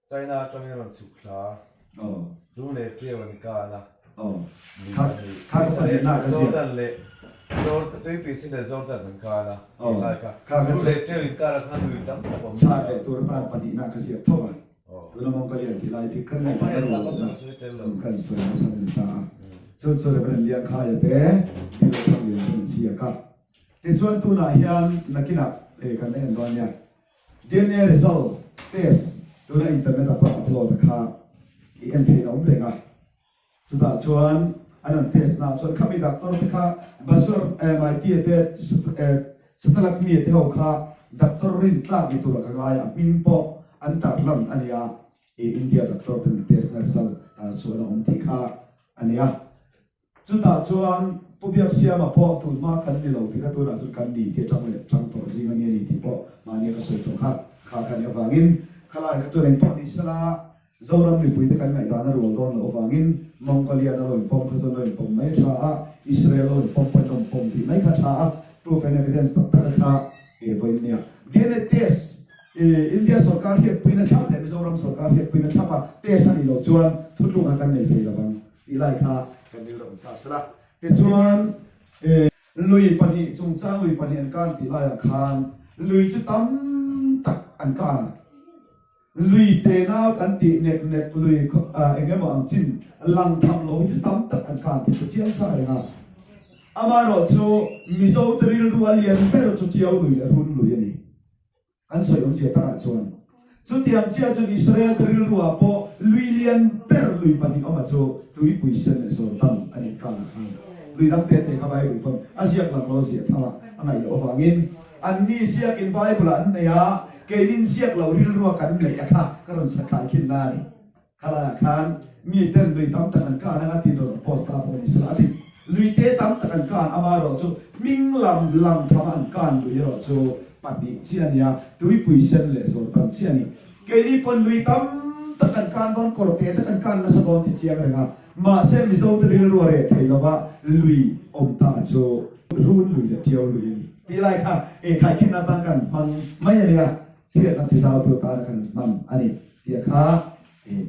S4: China atangin rawn chhuk thla a, Rung leh Tiau an kan a, Jordan leh Tuipui sin leh Jordan an kan a tih lai kha Rung leh Tiau inkar ah khan lui tam tak a awm
S1: Chhar leh tur atan pahnihna ka ziak tho a, tuna Mongolian tih lai bik kan ngaihtuah na rual lohna kan sawi nasa a ni ta a, chu chu Reverend Liangkhaia te Bill Thanglian te an ziak a. Tichuan tunah hian nakinah kan la en dawn nia. Dna result test tuna internet ah pawh upload a kha i en theih a awm reng a, chutah chuan an an test na ah chuan khami doctor te kha Baswar Maitia te Satalakmia te ho kha doctor rin tlak ni tur ah ka ngai a, hming pawh an tar lan a nia, i India doctor ten an test na result tar chhuah na awm tih kha a nia. Chutah chuan Pu Biaksiama pawh tun hma kan ni lo tih kha tunah chuan kan ni tih atang leh tang tawh zing a ni a ni tih pawh mahnia ka sawi tawh kha kha kha nih avangin khalai kha chuan engpawh ni sela Zoram mipuite kan ngaihdan a rual dawn loh avangin Mongolian a lo inpawm kha chuan lo inpawm mai a tha a, Israel lo inpawm pawhin lo inpawm tih mai kha a tha a, proof and evidence tak tak a kha e vawiin nia. Dna test India sorkar hriatpuina thlap leh Mizoram sorkar hriatpuina thlap a test a nih loh chuan thutlukna kan nei thei lovang. Tih lai kha kan rilru awm ta sela. Tichuan, lui pahnih chungchang lui pahnih an kan tih laiah khan lui chu tam tak an kan a. Lui tenau kan tih nek nek lui eng emaw ang chin lang tham lo hi chu tam tak an kan tih chu chiang sa reng a. Amaherawhchu Mizote rilru a lian ber chu Tiau lui leh Run lui a ni. An sawi awmzia takah chuan chutiang chiah chuan Israel-te rilruah pawh lui lian ber lui pahnih awma chu tuipui sen leh Jordan a nih kanah khan lui dang te te kha Bible pawn a ziak lang lo ziah thangah a ngaih loh avangin anni ziakin Bible-ah an nei a, keinin ziak lo rilrua kan neih a kha ka rawn sakai khin la a ni. Khalaiah khan mi ten lui tam tak an kan anga tin rawn post ta pawh ni sela a ti. Lui te tam tak an kan amaherawh chu hming lam lang tham a an kan lui erawh chu pahnih chiah a nia, tuipui sen leh zawrtan chiah a ni. Keini pawn lui tam tak an kan dawn, kawr te tak an kan nasa dawn tih chiang reng a, mahse Mizo te rilru a reh thei lova lui awm ta chu run lui leh tiau lui a ni. Tih lai kha khaikhin atan kan hmang mai a nia. Hriatna tizautu atana kan hman a ni tih kha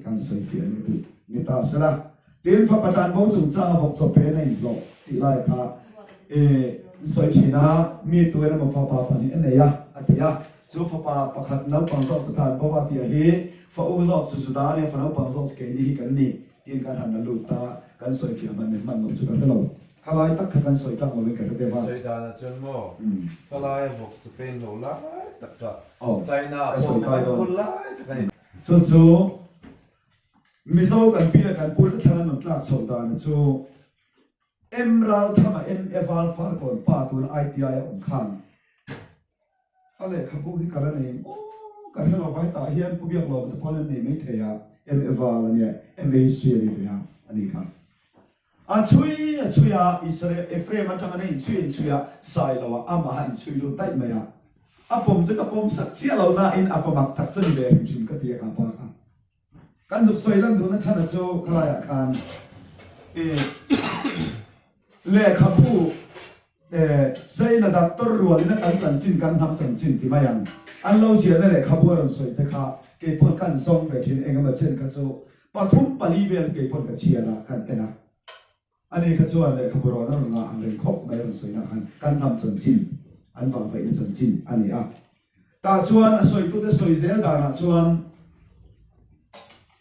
S1: kan sawi fiah leh duh ni ta sela. Tin, fapa tlanbo chungchanga vawk chaw pen a inhlawh tih lai kha sawi thin a, mi tu emaw fapa pahnih a nei a, a ti a. Chu fapa pakhat naupang zawk chu tlanbo a tih hi fa u zawk chu Juda a nia, fa naupang zawk chu keini hi kan ni tiin kan han la lut ta, kan sawi fiah hman leh hman loh chu ka hre lo. Khalai tak kha kan sawi tlang lovin ka hre deuh a.
S4: Sawi danah chuan maw khalaia vawk chu pen lo lai tak kha China ah pawh vawk an phur lai tak a ni.
S1: Chu chu Mizo kan pi leh kan pu te thlang an rawn tlak chhoh dan chu M Ralthanga M Eval Farkawn pa tuna ITI a awm khan A lehkhabu hi ka la nei maw ka hre lo va, hetah hian Pu Biaklawma te pawh an nei mai thei a, MA Val a nia, MA History a ni ve a, a ni kha. A chhui a chhui a, Israel, Ephraim atanga na inchhui a inchhui a, Sailoa amaha inchhui lut daih mai a. A pawm chu ka pawm sak chiah lo nain a pamak tak chu ni ve hrim hrim ka ti a ka pa kha. Kan zuk sawi lan duhna chhana chu khalaiah khan lehkhabu China doctor rualin a kan chanchin kan hnam chanchin ti mai ang. An lo ziahna lehkhabu a rawn sawi te kha keipawn kan zawng ve thin eng emaw chen kha chu pathum pali vel keipawn ka chhiar a kan en a. Ani kha chuan lehkhabu rawn a rawn ngah ang reng khawp mai a rawn sawi nah khan kan hnam chanchin an vahvaihna chanchin a ni a. Tah chuan a sawitute sawi zel danah chuan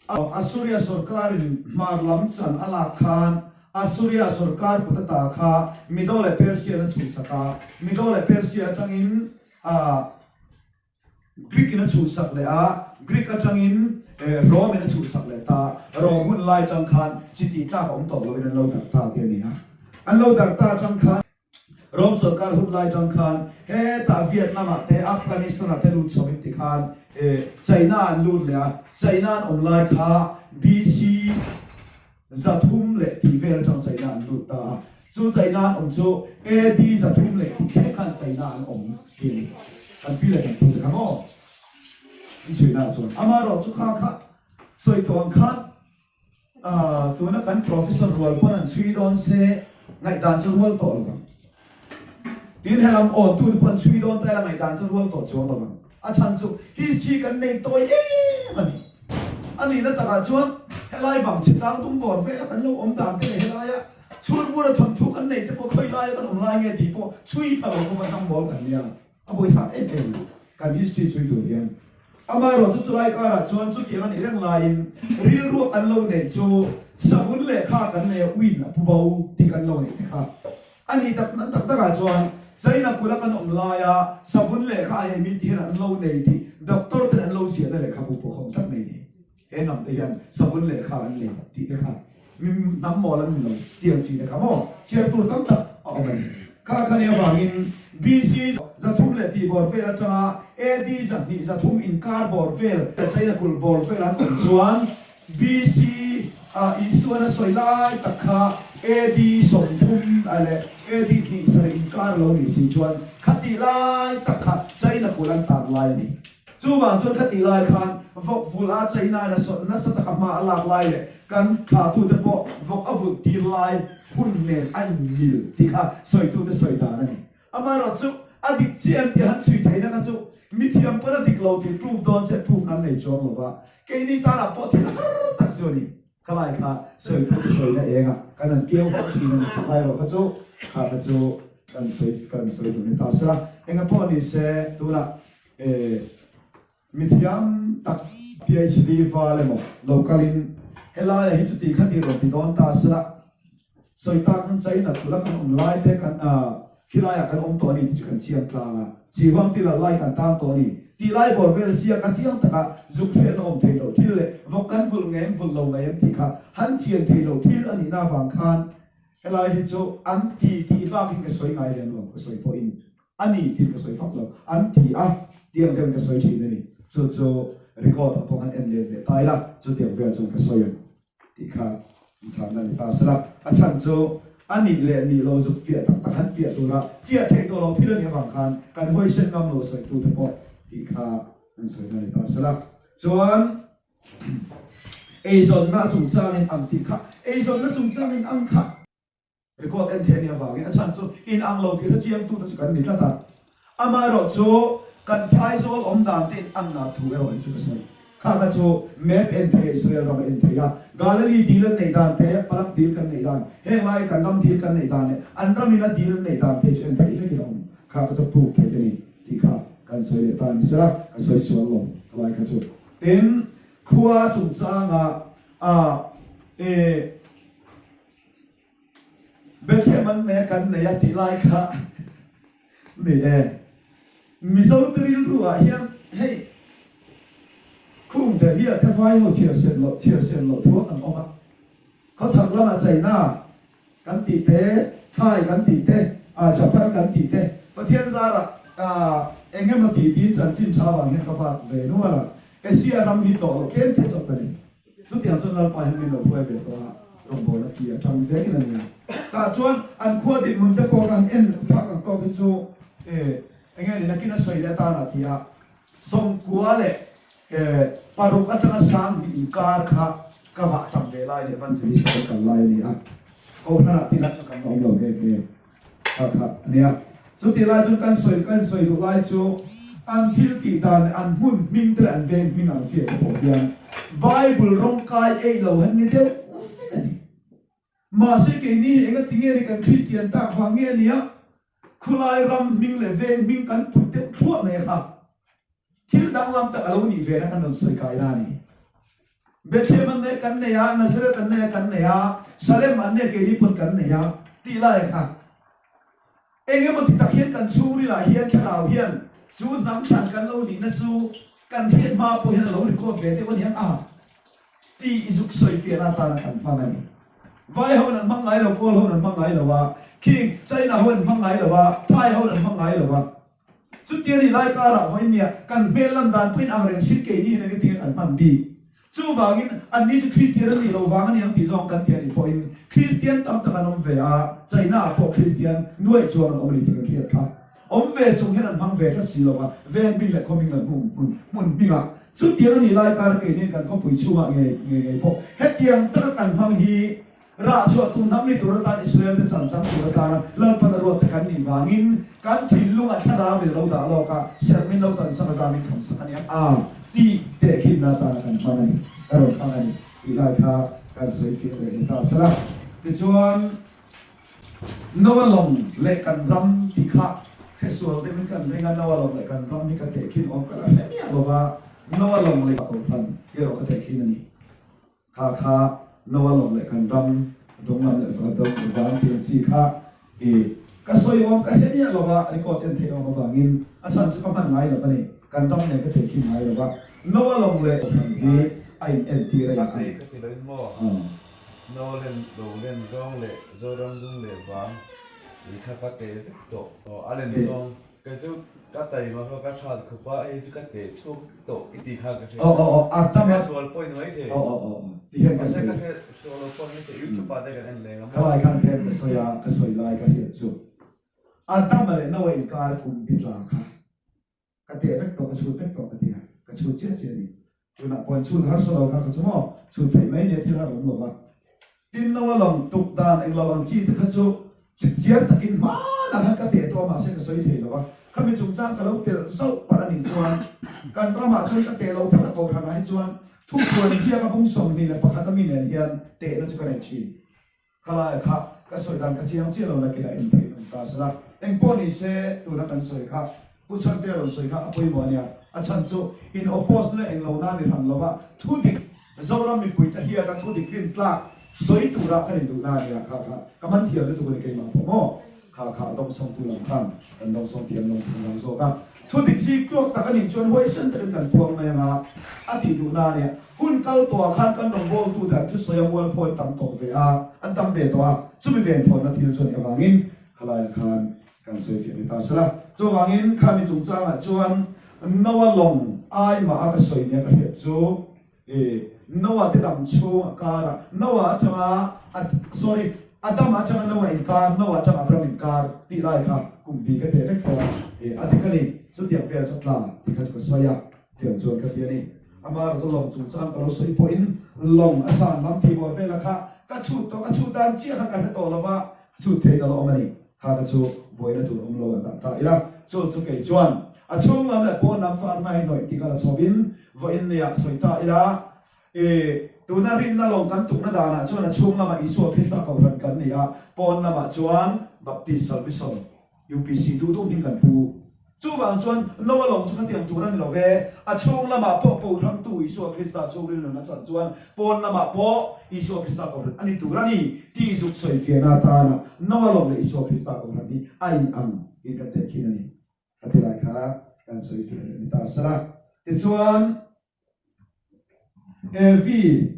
S1: Assuria sorkarin hmar lam chan a lak khan Assuria sorkar kut ata kha Mido leh Persia an a chhuhsak a, Mido leh Persia atangin a Greek in a chhuhsak leh a, Greek atangin Rome in a chhuhsak leh ta, Rome hun lai atang khan chi tih tlak a awm tawh loin an lo darh ta tih a ni a. An lo darh ta atang khan Rome sorkar hun lai atang khan hetah Vietnam ah te Afghanistan ah te lut chho in ti khan China an lut leh a, China an awm lai kha BC 300 leh tih vel atang China an lut ta a, chu China an awm chu AD 300 leh tih thleng khan China an awm tih a ni. Kan pi leh kan pu te kha maw? In chhuina chuan amaherawh chu kha kha sawi tawh ang khan. Tuna kan Professor rual pawn an chhui dawn se ngaihdan chu rual tawh lovang. Tin helam awntu te pawh an chhui dawn ta ila ngaihdan chu rual tawh chuang lovang. A chhan chu history kan nei tawi em a ni. A nihna takah chuan helai vang chhe tlang dum bawr vela kan lo awm dan te leh helaia chhunmura thawnthu kan neih te pawh khawi laia kan awm lai nge tih pawh chhui pha lo khawpa hnam mawl kan nia. A buaithlak em em a ni kan history chhui tur hian. Amaherawh chu chulai karah chuan chutiang a nih reng laiin rilruah kan lo neih chu savun lehkha kan nei a uin a pu bo tih kan lo neih te kha a ni tak nan tak takah chuan China kula kan awm laia savun lehkha a hei mi ti hian an lo nei tih doctor ten an lo ziahna lehkhabu pawh kha awm tlat mai ni. He hnam te hian savun lehkha an nei tih te kha mi hnam mawl an ni lo tih ang chi te kha maw chhiar tur tam tak a awm a ni. Kha kha nih avangin BC 300 tih bawr vel atanga AD 203 inkar bawr vel China kulh bawr vel an awm chuan BC ah Isuan a sawi lai tak kha AD 30 leh AD 27 inkar lo ni si chuan khatih lai tak kha China kulh an tan lai a ni. Chuvang chuan khatih lai khan vawk vulh a China in a sawt nasa taka hma a lak lai leh kan thlahtute pawh vawk a vulh tir lai hun nen a inmil tih kha sawitute sawi dan a ni. Amaherawh chu a dik chiah em tih han chhui theihna kha chu mithiam pawn a dik lo tih proof dawn se proof nan nei chuang lo va, keini tanah pawh thil har tak chu a ni. Khalai kha sawitute sawina eng a kan han keu vak thin a ni tih lai erawh kha chu kha kha chu kan sawi kan sawi duh ni ta sela. Engapawh ni se tunah E mithiam tak PhD val emaw lo kalin helaia hi chuti khati rawn ti dawn ta sela, sawi tak nan China tula kan awm lai te kan khilaiah kan awm tawh a ni tih chu kan chiang tlang a, Chivang ti lal lai kan tang tawh a ni tih lai bawr vel sia ka chiang taka zuk hriatna awm thei loh thil leh vawk kan vulh ngei em vulh lo ngei em tih kha han chian thei loh thil a nihna avang khan helai hi chu an ti tih bakin ka sawi ngai lem lo ka sawi pawhin. A ni tih ka sawi fak lo, an ti a, tiang deuhin ka sawi thin a ni. Chu chu record ah pawh khan en let leh ta ila, chutiang vel chuan ka sawi ang tih kha inchhanna a ni ta sela. A chhan chu a nih leh nih lo zuk fiah tak tak han fiah tura fiah theih tawh lo thil a nih avang khan kan huaisen ngam lo sawitute pawh tih kha an sawina a ni ta sela. Chuan eizawnna chungchangin ang tih kha, eizawnna chungchangin ang kha. Record en thei a nih avangin a chhan chu in ang lo tih hre chiangtute chu kan ni tlat a. Amaherawh chu kan phaizawl awm dan te in ang na thu erawh hi chu ka sawi. Kha kha chu map en thei a, Israel ram a en thei a, Galilee dil an neih dan te, Palak dil kan neih dan, heng lai kan ram dil kan neih dan leh an ram in a dil an neih dan te chu en theih vekin a awm. Kha kha chu proof theih a ni tih kha kan sawi leh ta a ni sela, ka sawi sual lo khalai kha chu. Tin, khua chungchanga a e. Bethlehem an nei a kan nei a tih lai kha ni e. Mizo te rilru ah hian hei khung Delhi ah te vai ho chhiar sen loh chhiar sen loh thuak an awm a. Khawchhak lamah China kan tih te, Thai kan tih te, ah Japan kan tih te Pathian zarah ah eng emaw tih tiin chanchin tha vang hian ka vak ve nual a. Asia ram hi tlawh loh tlem te chawp ka ni. Chutiang chuan Lalpa hian min lo hruai ve tawh a, rawngbawlna ki a tang vekin a nia. Tah chuan an khua dinhmun te pawh kan en phak ang tawk hi chu eng nge ni nakin a sawi leh atan a ti a, 96 atanga 2000 inkar kha ka vah tam ve lai leh Evangelist a kan kal lai a ni a, Kohhranah tih lah chu kan la awm lo nghe nghe. Kha kha a nia. Chutih lai chuan kan sawi kan sawi duh lai chu an thil tih dan leh an hmun hming te leh an veng hming ang chiah te pawh hian Bible rawng kai eih lo han ni deuh vek a ni. Mahse keini hi enga tinge ni kan Kristian tak vang nge nia khulai ram hming leh veng hming kan put deuh thluah mai a kha. Thil danglam tak a lo nih ve na kan rawn sawi kai na a ni. Bethlehem an nei kan nei a, Nazareth an nei a kan nei a, Salem an nei keini pawn kan nei a tih lai a kha. Eng emaw ti tak hian kan chhungrilah hian thlarau hian chu hnam thlan kan lo nihna chu kan hriat hma pawh hian a lo record ve deuh a niang a tih zuk sawi fiahna atana kan hmang a ni. Vai ho in an hmang ngai lo, Kawl ho in an hmang ngai lo a, khing China ho in an hmang ngai lo a, Thai ho in an hmang ngai lo a. Chutia ni lai karah vawinia kan hmel lan dan pawhin ang reng sin keini hian enge tinge kan hman bik. Chuvangin anni chu Kristian an nih loh vang a ni ang tih zawng kan ti a nih pawhin Kristian tam tak an awm ve a, China ah pawh Kristian nuaih chuan an awm a ni tih kan hriat kha. Awm ve chung hian an hmang ve tlat si lo va, veng hming leh khaw hming leh hmun hmun hmingah. Chutiang a nih lai kar keinin kan khawpui chhungah ngei ngei ngei pawh hetiang taka kan hmang hi rah chhuah tum hnam ni tur atan Israel te chan chang tur atana Lalpan a ruat te kan nih vangin kan thinlungah thlarau ri lo dah lawk a, serh min lo tan sak a, za min kham sak a nia a tih tehkhinna atana kan hmang a ni, ka rawn hmang a ni tih lai kha kan sawi fiah leh ni ta sela. Tichuan. Noa lawng leh kan ram ti kha hresual deuhin kan ring a, Noa lawng leh kan ram hi ka tehkhin awm ka la hre miah lo va, Noa lawng leh kohhran erawh ka tehkhin a ni. Kha kha Noa lawng leh kan ram dawnglam leh van tih ang chi kha i ka sawi awm ka hre miah lo va, record en theih awm avangin a chhan chu ka hman ngai lo a ni, kan ram nen ka tehkhin ngai lo va, Noa lawng leh kohhran hi a in entir a in ang.
S4: No len lo len zawng leh Zoram dung leh vang i kha ka teh vek tawh. Aw a len zawng kei chu ka taima kha ka that khawp a hei chu ka teh chhuak vek tawh i tih kha ka hre ka hre sual pawh in mai thei. Mahse ka hre sual lo pawh in mai thei youtube ah te kan en leng a maw.
S1: Khalai khan khen ka sawi a ka sawi lai ka hriat chu a dam leh no a inkar kum bi tla kha. Ka teh vek tawh, ka chhut vek tawh ka ti a, ka chhut chiah chiah a ni. Tunah pawhin chhut harsa lo kha ka chu maw, chhut theih mai nia thil har awm lo va. Tin no a lawng tuk dan eng lo ang chi te kha chu chip chiar takin hmanah khan ka teh tawh a mahse ka sawi thei lo va. Khami chungchang ka lo telh zauh palh a nih chuan kan ramah chuan ka teh lo phawt a kohhranah hi chuan thupuan ziak a bung 21 a mi nen hian tehna chu ka nei thin. Khalai kha ka sawi dan ka chiang chiah lo nakin a en theih awm ta sela. Engpawh ni se tuna kan sawi kha Pu Chhantea rawn sawi kha a pawimawh a nia. A chhan chu in oppose na eng lo na ni hran lova thu dik Zoram mipui te hian a thu dik rin tlak sawi tura kan induh na a nia kha kha ka man thiam lutuk a ni keimah pawh maw kha kha a dawngsawngtu lam khan kan dawngsawng thiam lo thung lo zawk a. Thu dik zik tluak tak a nih chuan huaisen takin kan puang mai anga a tih duh na a nia. Hun kal tawhah khan kan rawngbawltute an thusawi a mualphawi tam tawh ve a, an tam ve tawh a, chumi venthawnna thil chu a nih avangin khalaiah khan kan sawi fiah ni ta sela. Chuvangin khami chungchangah chuan Noah lawng ai mah a ka sawi nia ka hriat chu i Noah te dam chhung a karah Noah atanga a sorry Adama atanga Noah inkar Noah atanga Abraham inkar tih lai kha kum bi ka teh vek tawh a, i a dik a ni chutiang vel chu tla tih kha chu ka sawi a. Tiang chuan ka ti a ni. Ama rawt lawng chungchang ka lo sawi pawhin lawng a san lam tih mawi vela kha ka chhut tawh, ka chhut dan chiah kha ka hre tawh lo va, chhut theiin a la awm a ni. Kha ka chu buaina tur awm lo a dah ta ila. Chu chu kei chuan a chhung lam leh pawn lam far hma hi hnawih tih ka la chhawpin vawiin nia sawi ta ila. I tuna rinna lawng kan tukna danah chuan a chhung lamah Isua Krista kohhran kan ni a, pawn lamah chuan Baptist Salvison UPC duh duh hming kan pu. Chuvang chuan Noa lawng chu khatiang tur a ni lo ve. A chhung lamah pawh Kohhrantu Isua Krista chhungril nun a chan chuan pawn lamah pawh Isua Krista Kohhran a ni tur a ni tih zuk sawi fiahna atana Noa lawng leh Isua Krista Kohhran hi a in ang in kan tehkhin a ni. A ti lai kha kan sawi fiah leh ni ta sela. Tichuan Evi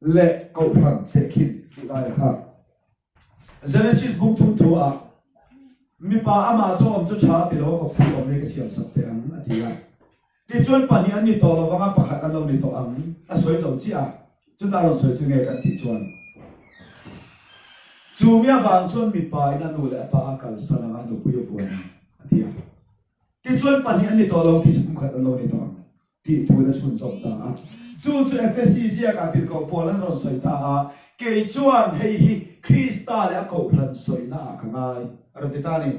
S1: leh Kohhran tehkhin tih lai a kha. Genesis bung thum thu ah mipa amah chu awm chu tha ti lo a kawp thu awm hi ka siam sak teh ang a ti a. Tichuan pahnih an ni tawh lo vang a pakhat an lo ni tawh ang a sawi zo chiah a. Chutah rawn sawi chu nge kan tih chuan chu mi avang chuan mipa in a nu leh a pa a kalsan ang a nupui a vuan ang a ti a. Tichuan pahnih an ni tawh lo tih chu kum khat an lo ni tawh ang. Tih thu in a chhunzawm ta a. Chu chu Efesi ziakah tirhkoh Paul an rawn sawi ta a, Kei chuan hei hi Krista leh a kohhran sawina ah ka ngai, a rawn ti ta a ni.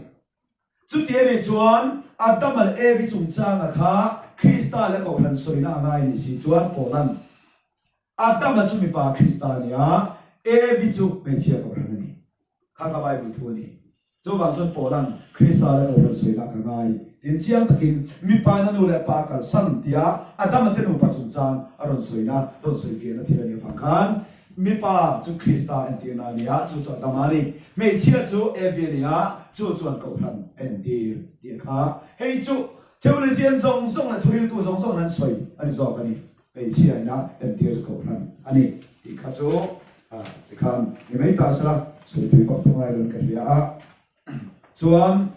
S1: Chuti a nih chuan Adama leh Evi chungchanga kha Krista leh a kohhran sawina a ngai ni si chuan Paula'n Adama chu mipa Krista a ni a, Evi chu hmeichhia kohhran a ni. Kha ka Bible thu a ni. Chuvang chuan Paula'n Krista leh Kohhran sawinak ka ngai tin chiang takin mipa in a nu leh pa a kalsan tia Adama te nupa chungchang a rawn sawina, rawn sawi fiahna thil a nih avang khan mipa chu Krista entirna a ni a, chu chu Adama a ni. Hmeichhia chu Evi a ni a, chu chuan Kohhran a entir tih a kha. Hei chu theologian zawng zawng leh thuriltu zawng zawngin an sawi a ni zawk a ni. Hmeichhia ina entir chu Kohhran a ni tih kha chu Tikhan ni mai ta sela, sawi tui vak thung ai rawn ka hria a. Chuan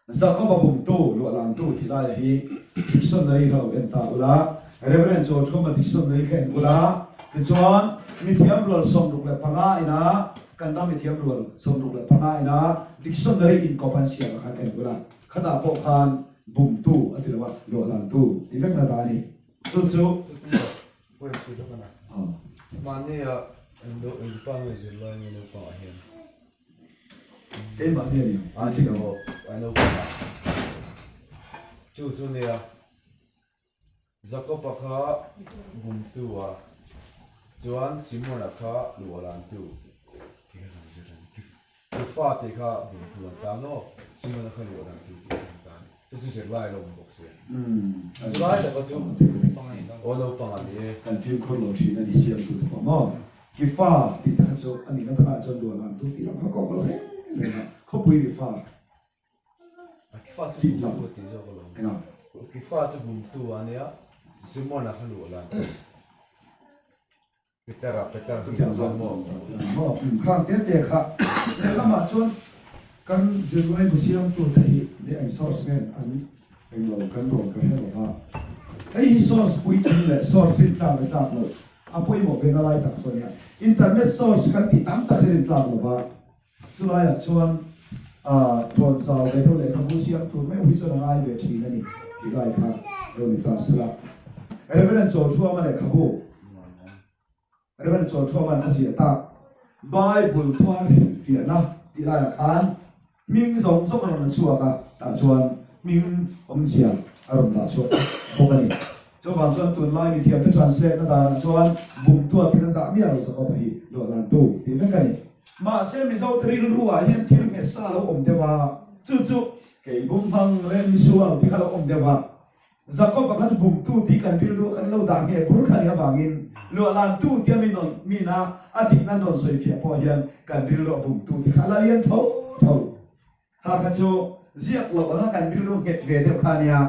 S1: Jakob-a bumtu, luahlantu tih laia hi dictionary kha lo en ta ula, Reverend Chawlthuma dictionary kha en ula, tichuan mithiam rual 65 ina kan ram mithiam rual 65 ina dictionary inkawp an siam ah khan en ula, khatah pawh khan. Bumtu a ti lo a, luahlantu ti vek na ta a ni. Chu chu. Keimahni a ni ang.
S4: A ni lo, a naupangah. Chu chu nia. Jakob-a kha bumtu a, chuan Simon-a kha luahlantu. Ki fate kha bumtu an tan aw, Simon-a kha luahlantu tih an tan. Chu chu zirlai a lo awm bawk sia. Chulai taka chu aw naupang a ni e.
S1: Kan fimkhur lo thin a ni siamtu te pawh maw? Ki fa tih te kha chu a nihna takah chuan luahlantu tih lam kha kawk lo reng reng a, khawpui ri fa.
S4: Ki fa chu bumtu a tih zawk alawm. Ki fa chu bumtu a nia, Simon-a kha luahlantu. Peter-a, Peter hi
S1: Chutiang zawk maw? Maw? Khang te te kha lehlamah chuan kan zirlai bu siamtute hi ni eng source nge an englo kan rawn ka hre lo va. Hei hi source puitling leh source rintlak leh tlak loh a pawimawh ve na lai tak saw nia. Internet source kan tih tam tak hi rintlak lo va. Chulaiah chuan thawn zau ve deuh lehkhabu siam tur meuh hi chuan a ngai ve thin a ni tih lai kha lo ni ta sela. Reverend Chawlthuama lehkhabu, Reverend Chawlthuama'n a ziah tak Bible thuar hrilhfiahna tih laiah khan hming zawng zawng a rawn la chhuak a, tah chuan hming awmzia a rawn dah chhuak bawk a ni. Chuvang chuan tunlai mithiamte translate na danah chuan bumtuatin an dah miah lo Jakob-a hi luahlantu tih vek a ni. Mahse Mizote rilru ah hian thil nghet sa lo awm deuh a, chu chu kei bum hmang leh misual tih kha lo awm deuh a. Jakob-a kha chu bumtu tih kan rilru kan lo dah ngheh bur kha nih avangin luahlantu tia mi nawn mina a dikna nawn sawifiah pawh hian kan rilru a bumtu tih kha a la lian tho tho. Kha kha chu ziak loh anga kan rilru nghet ve deuh kha ania,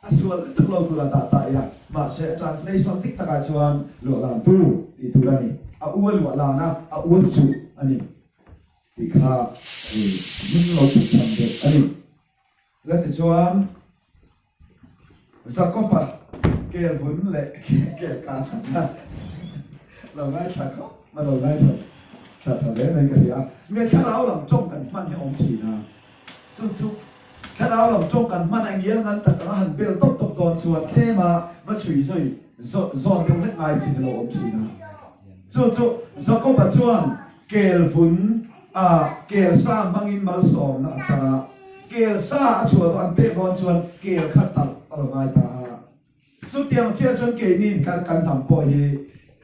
S1: a sual lutuk lo tura dah ta ila, mahse a translation dik takah chuan luahlan tu tih tur a ni, a u a luahlan a, a u a chuh a ni tih kha hming lo tih chhan deuh a ni. La tichuan Jakob-a kel vun leh kel kah thatna lo ngaithla khawp a lo ngaithla tha tha hle mai ka hria. Nge thlarau lam tawng kan hman hi a awm thin a, chu chu thlarau lam tawng kan hman a ngial ngan tak anga han bel tawp tawp dawn chuan tlem a va chhui zui zawn deuh hlek ngai chin a lo awm thin a. Chu chu Jakob-a chuan kel vun a kel sa hmangin malsawmna a chang a. Kel sa a chhuah duh an pek dawn chuan kel kha talh a lo ngai ta a. Chutiang chiah chuan keini kan kan hnam pawh hi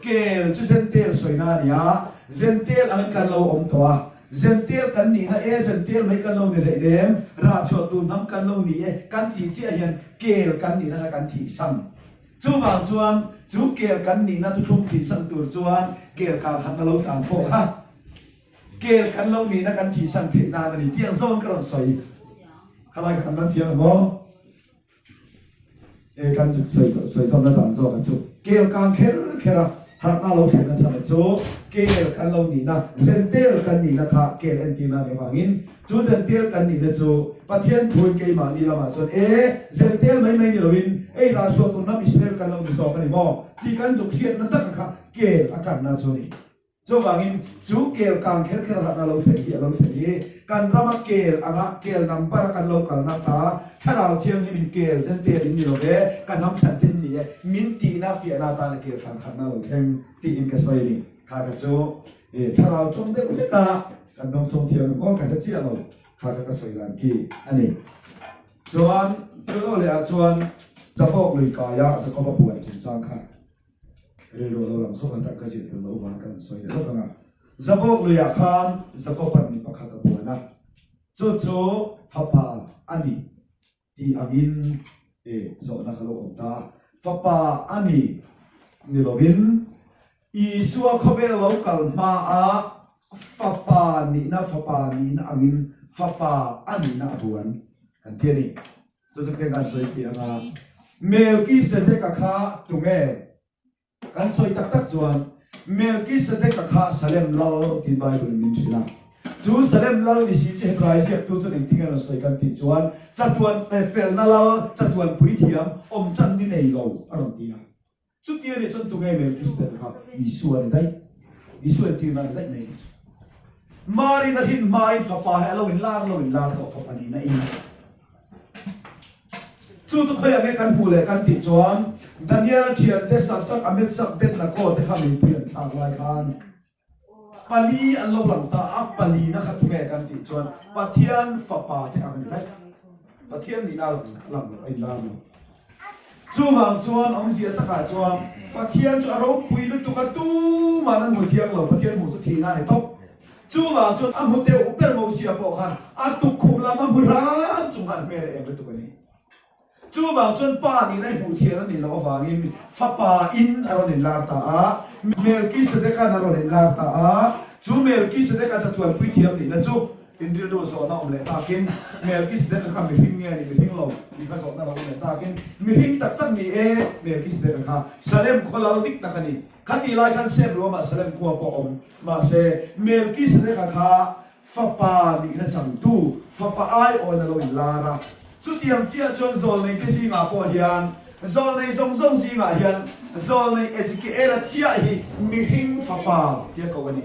S1: kel chu Zentel sawina a ni a, Zentel angin kan lo awm tawh a, Zentel kan nihna e, Zentel mai kan lo ni hleih nem, rah chhuah tur hnam kan lo ni e kan tih chiah hian kel kan nihna kha kan thihsan. Chuvang chuan chu kel kan nihna thuthlung thihsan tur chuan kel kar khat na lo tlan pawh kha Kel kan lo nihna kan thihsan theih nan a ni tih ang zawn ka rawn sawi. Khalai ka kan man thiam ang maw? E kan chu sawi sawi zawmna dan zawk a chu. Kel kang kher kher a harhna lo thlenna chhan a chu kel kan lo nihna zentel kan nihna kha kel entirna a nih avangin chu zentel kan nihna chu Pathian thuin keimahni lamah chuan e zentel mai mai ni loin ei rah hruat tur hnam Israel kan lo ni zawk a ni maw tih kan zuk hriatna taka kha kel a kanna chu a ni. Chuvangin, chu kel kang kher kher hlan a lo thlen hi a lo thlen hi kan rama kel anga kel number a kan lo kalna ta Thlarau Thianghlimin kel zentel in ni lo ve, ka hnam thlan te in ni e, min tihna fiahna atana kel kang khatna a lo thleng tiin ka sawi a ni. Kha kha chu Thlarau tawng deuh hlek a kan dawngsawng thiam em aw ka hre chiah lo, kha kha ka sawi dan khi a ni. Chuan, chu lo leh ah chuan Jakawk lui kaia Jakoba buan chungchang kha Rilru lo lang zawk a tak ka zir tel loh vang ka han sawi leh lawk ang a. Zabawk luiah khan Jakoban mi pakhat a buan a, chu chu fapa a ni tih angin e zawhna kha lo awm ta. Fapa a ni ni lovin Isua khawvel lo kal hmaah fapa nihna fapa nihna angin fapa a nihna a buan kan ti a ni. Chu chu kan sawi tih anga Melkisedeka kha tunge? Kan sawi tak tak chuan Melkisedeka kha Salem lal tih Bible in min hrilh a. Chu Salem lal ni si chu Hebrai ziaktu chuan engtin nge rawn sawi kan tih chuan chatuan felna lal, chatuan puithiam awm tan ni nei lo a rawn ti a. Chuti a nih chuan tunge Melkisedeka kha? Isua a ni daih. Isua entirna a ni daih mai. Marin a hrin hmain fapa hi a lo inlar lo inlar tawh fapa nihna in. Chu chu khawiah nge kan hmuh leh kan tih chuan Daniel-a thiante Shadrach a Meshach Abednego te kha mipui an thlak lai khan pali an lo lang ta a, palina kha tunge kan tih chuan Pathian fapa te ang a ni daih. Pathian nihna a lang lo, a inlar lo. Chuvang chuan awmzia takah chuan Pathian chu a ropui lutuk a, tuman an hmu thiang lo, Pathian hmuh chu thihna a ni tawp. Chuvang chuan a hmu deuh ber Mosia pawh khan a tukkhum lam a hmu hram chung khan a hmel a em lutuk a ni. Chuvang chuan Pa nihna i hmuh thian a nih loh avangin Fapa in a rawn inlar ta a, Melkisedeka'n a rawn inlar ta a, chu Melkisedeka chatuanpui thiam nihna chu inrilru zawhna awm leh takin Melkisedeka kha mihring nge ni mihring lo tih kha zawhna lo awm leh takin mihring tak tak ni e Melkisedeka kha Salem khua lal dik tak a ni. Khatih lai khan Sep ruamah Salem khua pawh awm mahse Melkisedeka kha fapa nihna changtu, fapa aiawin a lo inlar a. Chutiang chiah chuan zawlneite zingah pawh hian, zawlnei zawng zawng zingah hian zawlnei Ezekiela chiah hi mihring fapa tia ko a ni.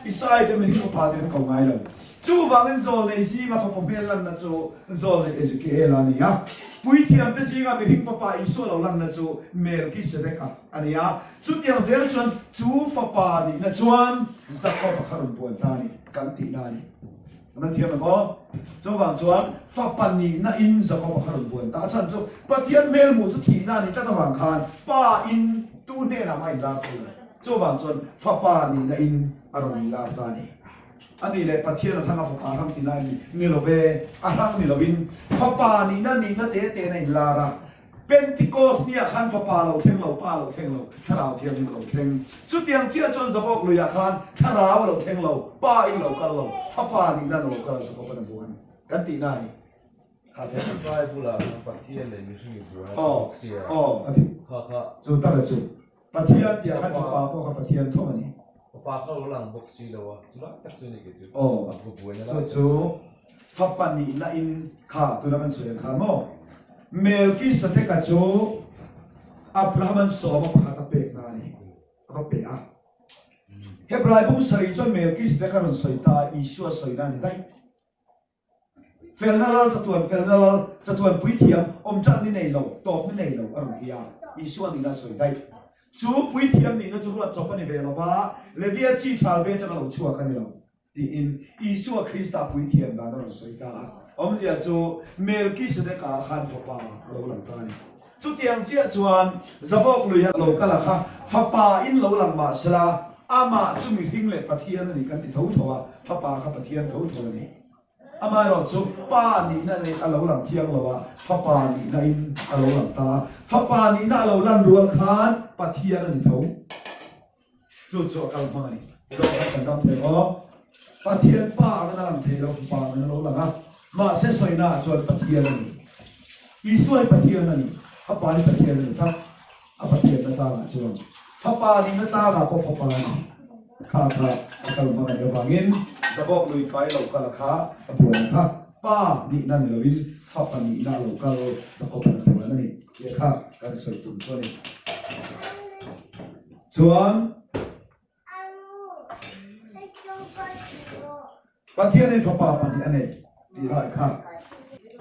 S1: Isai te mihring fapa tiin an ko ngai lo. Chuvangin zawlnei zinga fapa hmel lanna chu zawlnei Ezekiela a ni a. Puithiamte zinga mihring fapa Isua lo lanna chu Melkisedeka a ni a. Chutiang zel chuan chu fapa nihna chuan Jakob-a kha rawn buan ta a ni kan tihna a ni. Kan rawn thiam em aw? Chuvang chuan fapa nihna in Jakob-a kha rawn buan ta. A chhan chu Pathian hmel hmuh chu thihna a nih tlat avang khan Pa in tu hnenah mah a inlar thei lo. Chuvang chuan fapa nihna in a rawn inlar ta a ni. A nih leh Pathian a hrang a fapa a hrang tih lai a ni. Ni lo ve, a hrang ni loin fapa nihna nihna te tein a inlar a. Pentikos niah khan Fapa lo thleng lo, Pa lo thleng lo, Thlarau Thianghlim a lo thleng. Chutiang chiah chuan Zabawk luiah khan Thlarau a lo thleng lo, Pa in lo kal lo, Fapa nihna a lo kal a, Jakob-an a buan kan tihna a ni.
S4: Bible ah khan Pathian leh mihring i buan a ti bawk sia.
S1: Aw, a ti.
S4: Kha kha.
S1: Chu tak a chu. Pathian tih ah khan Fapa pawh kha Pathian tho a ni.
S4: Fapa kha lo lang bawk si lo a, chu lai tak chu a ni kei chu.
S1: Aw,
S4: A va buaina lai
S1: chu
S4: tak
S1: chu Fapa nihna in kha tuna kan sawi ang khan maw? Melkisedeka chu Abraham an sawma pakhat a pekna a ni, a va pe a. Hebrai bung sarih chuan Melkisedeka rawn sawi ta a, Isua sawina a ni daih. Felna lal chatuan, felna lal chatuan puithiam awm tan ni nei lo, tawp ni nei lo a rawn ti a, Isua nihna a sawi daih. Chu puithiam nihna chu ruat chawp a ni ve lo va, Levia chi chhal ve atanga lo chhuak a ni lo, tiin Isua Krista puithiam dan a rawn sawi ta a. Awmzia chu Melkisedeka khan fapa a lo lang ta a ni. Chutiang chiah chuan Zabawk luia lo kal a kha fapa in lo lang mah sela, amah chu mihring leh Pathian a ni kan ti tho tho a, fapa kha Pathian tho tho a ni. Amaherawh chu Pa nihna nei a lo lang thiang lo a, Fapa nihna in a lo lang ta a. Fapa nihna a lo lan rual khan Pathian a ni tho. Chu chu a kal hmang a ni. Zawk khan kan dam thei aw. Pathian Pa angin a lang thei lo, Fapa angin a lo lang a. Mahse sawina ah chuan Pathian a ni. Isua hi Pathian a ni. A Pa hi Pathian a ni tak. A Pathianna tlangah chuan Fapa nihna tlangah pawh Fapa a ni. Kha kha a kal hmang a nih avangin Zabawk lui kai lo kal a kha a buan a kha Pa nihna ni loin Fapa nihna a lo kal Jakob-an a buan a ni tih kha kan sawi tum chu a ni. Chuan. Pathianin fapa pahnih a nei tih lai kha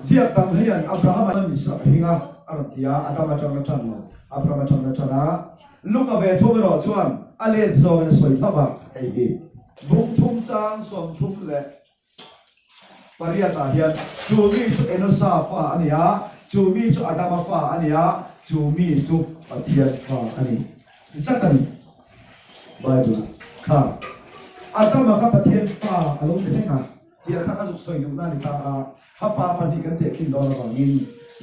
S1: ziak tam hian Abraham a sak hring a, a rawn ti a, Adam atang a tan lo, Abraham atang a tan a, Luka ve thum erawh chuan a let zawngin a sawi hlauh a, hei hi bung thum chang 38 ah hian chu mi chu Enosa fa a ni a, chu mi chu Adama fa a ni a, chu mi chu Pathian fa a ni ti chat a ni. Bible ah kha Adama kha Pathian fa a lo ti reng a tih kha ka zuk sawi duhna a ni ta a, fapa pahnih kan tehkhin dawn avangin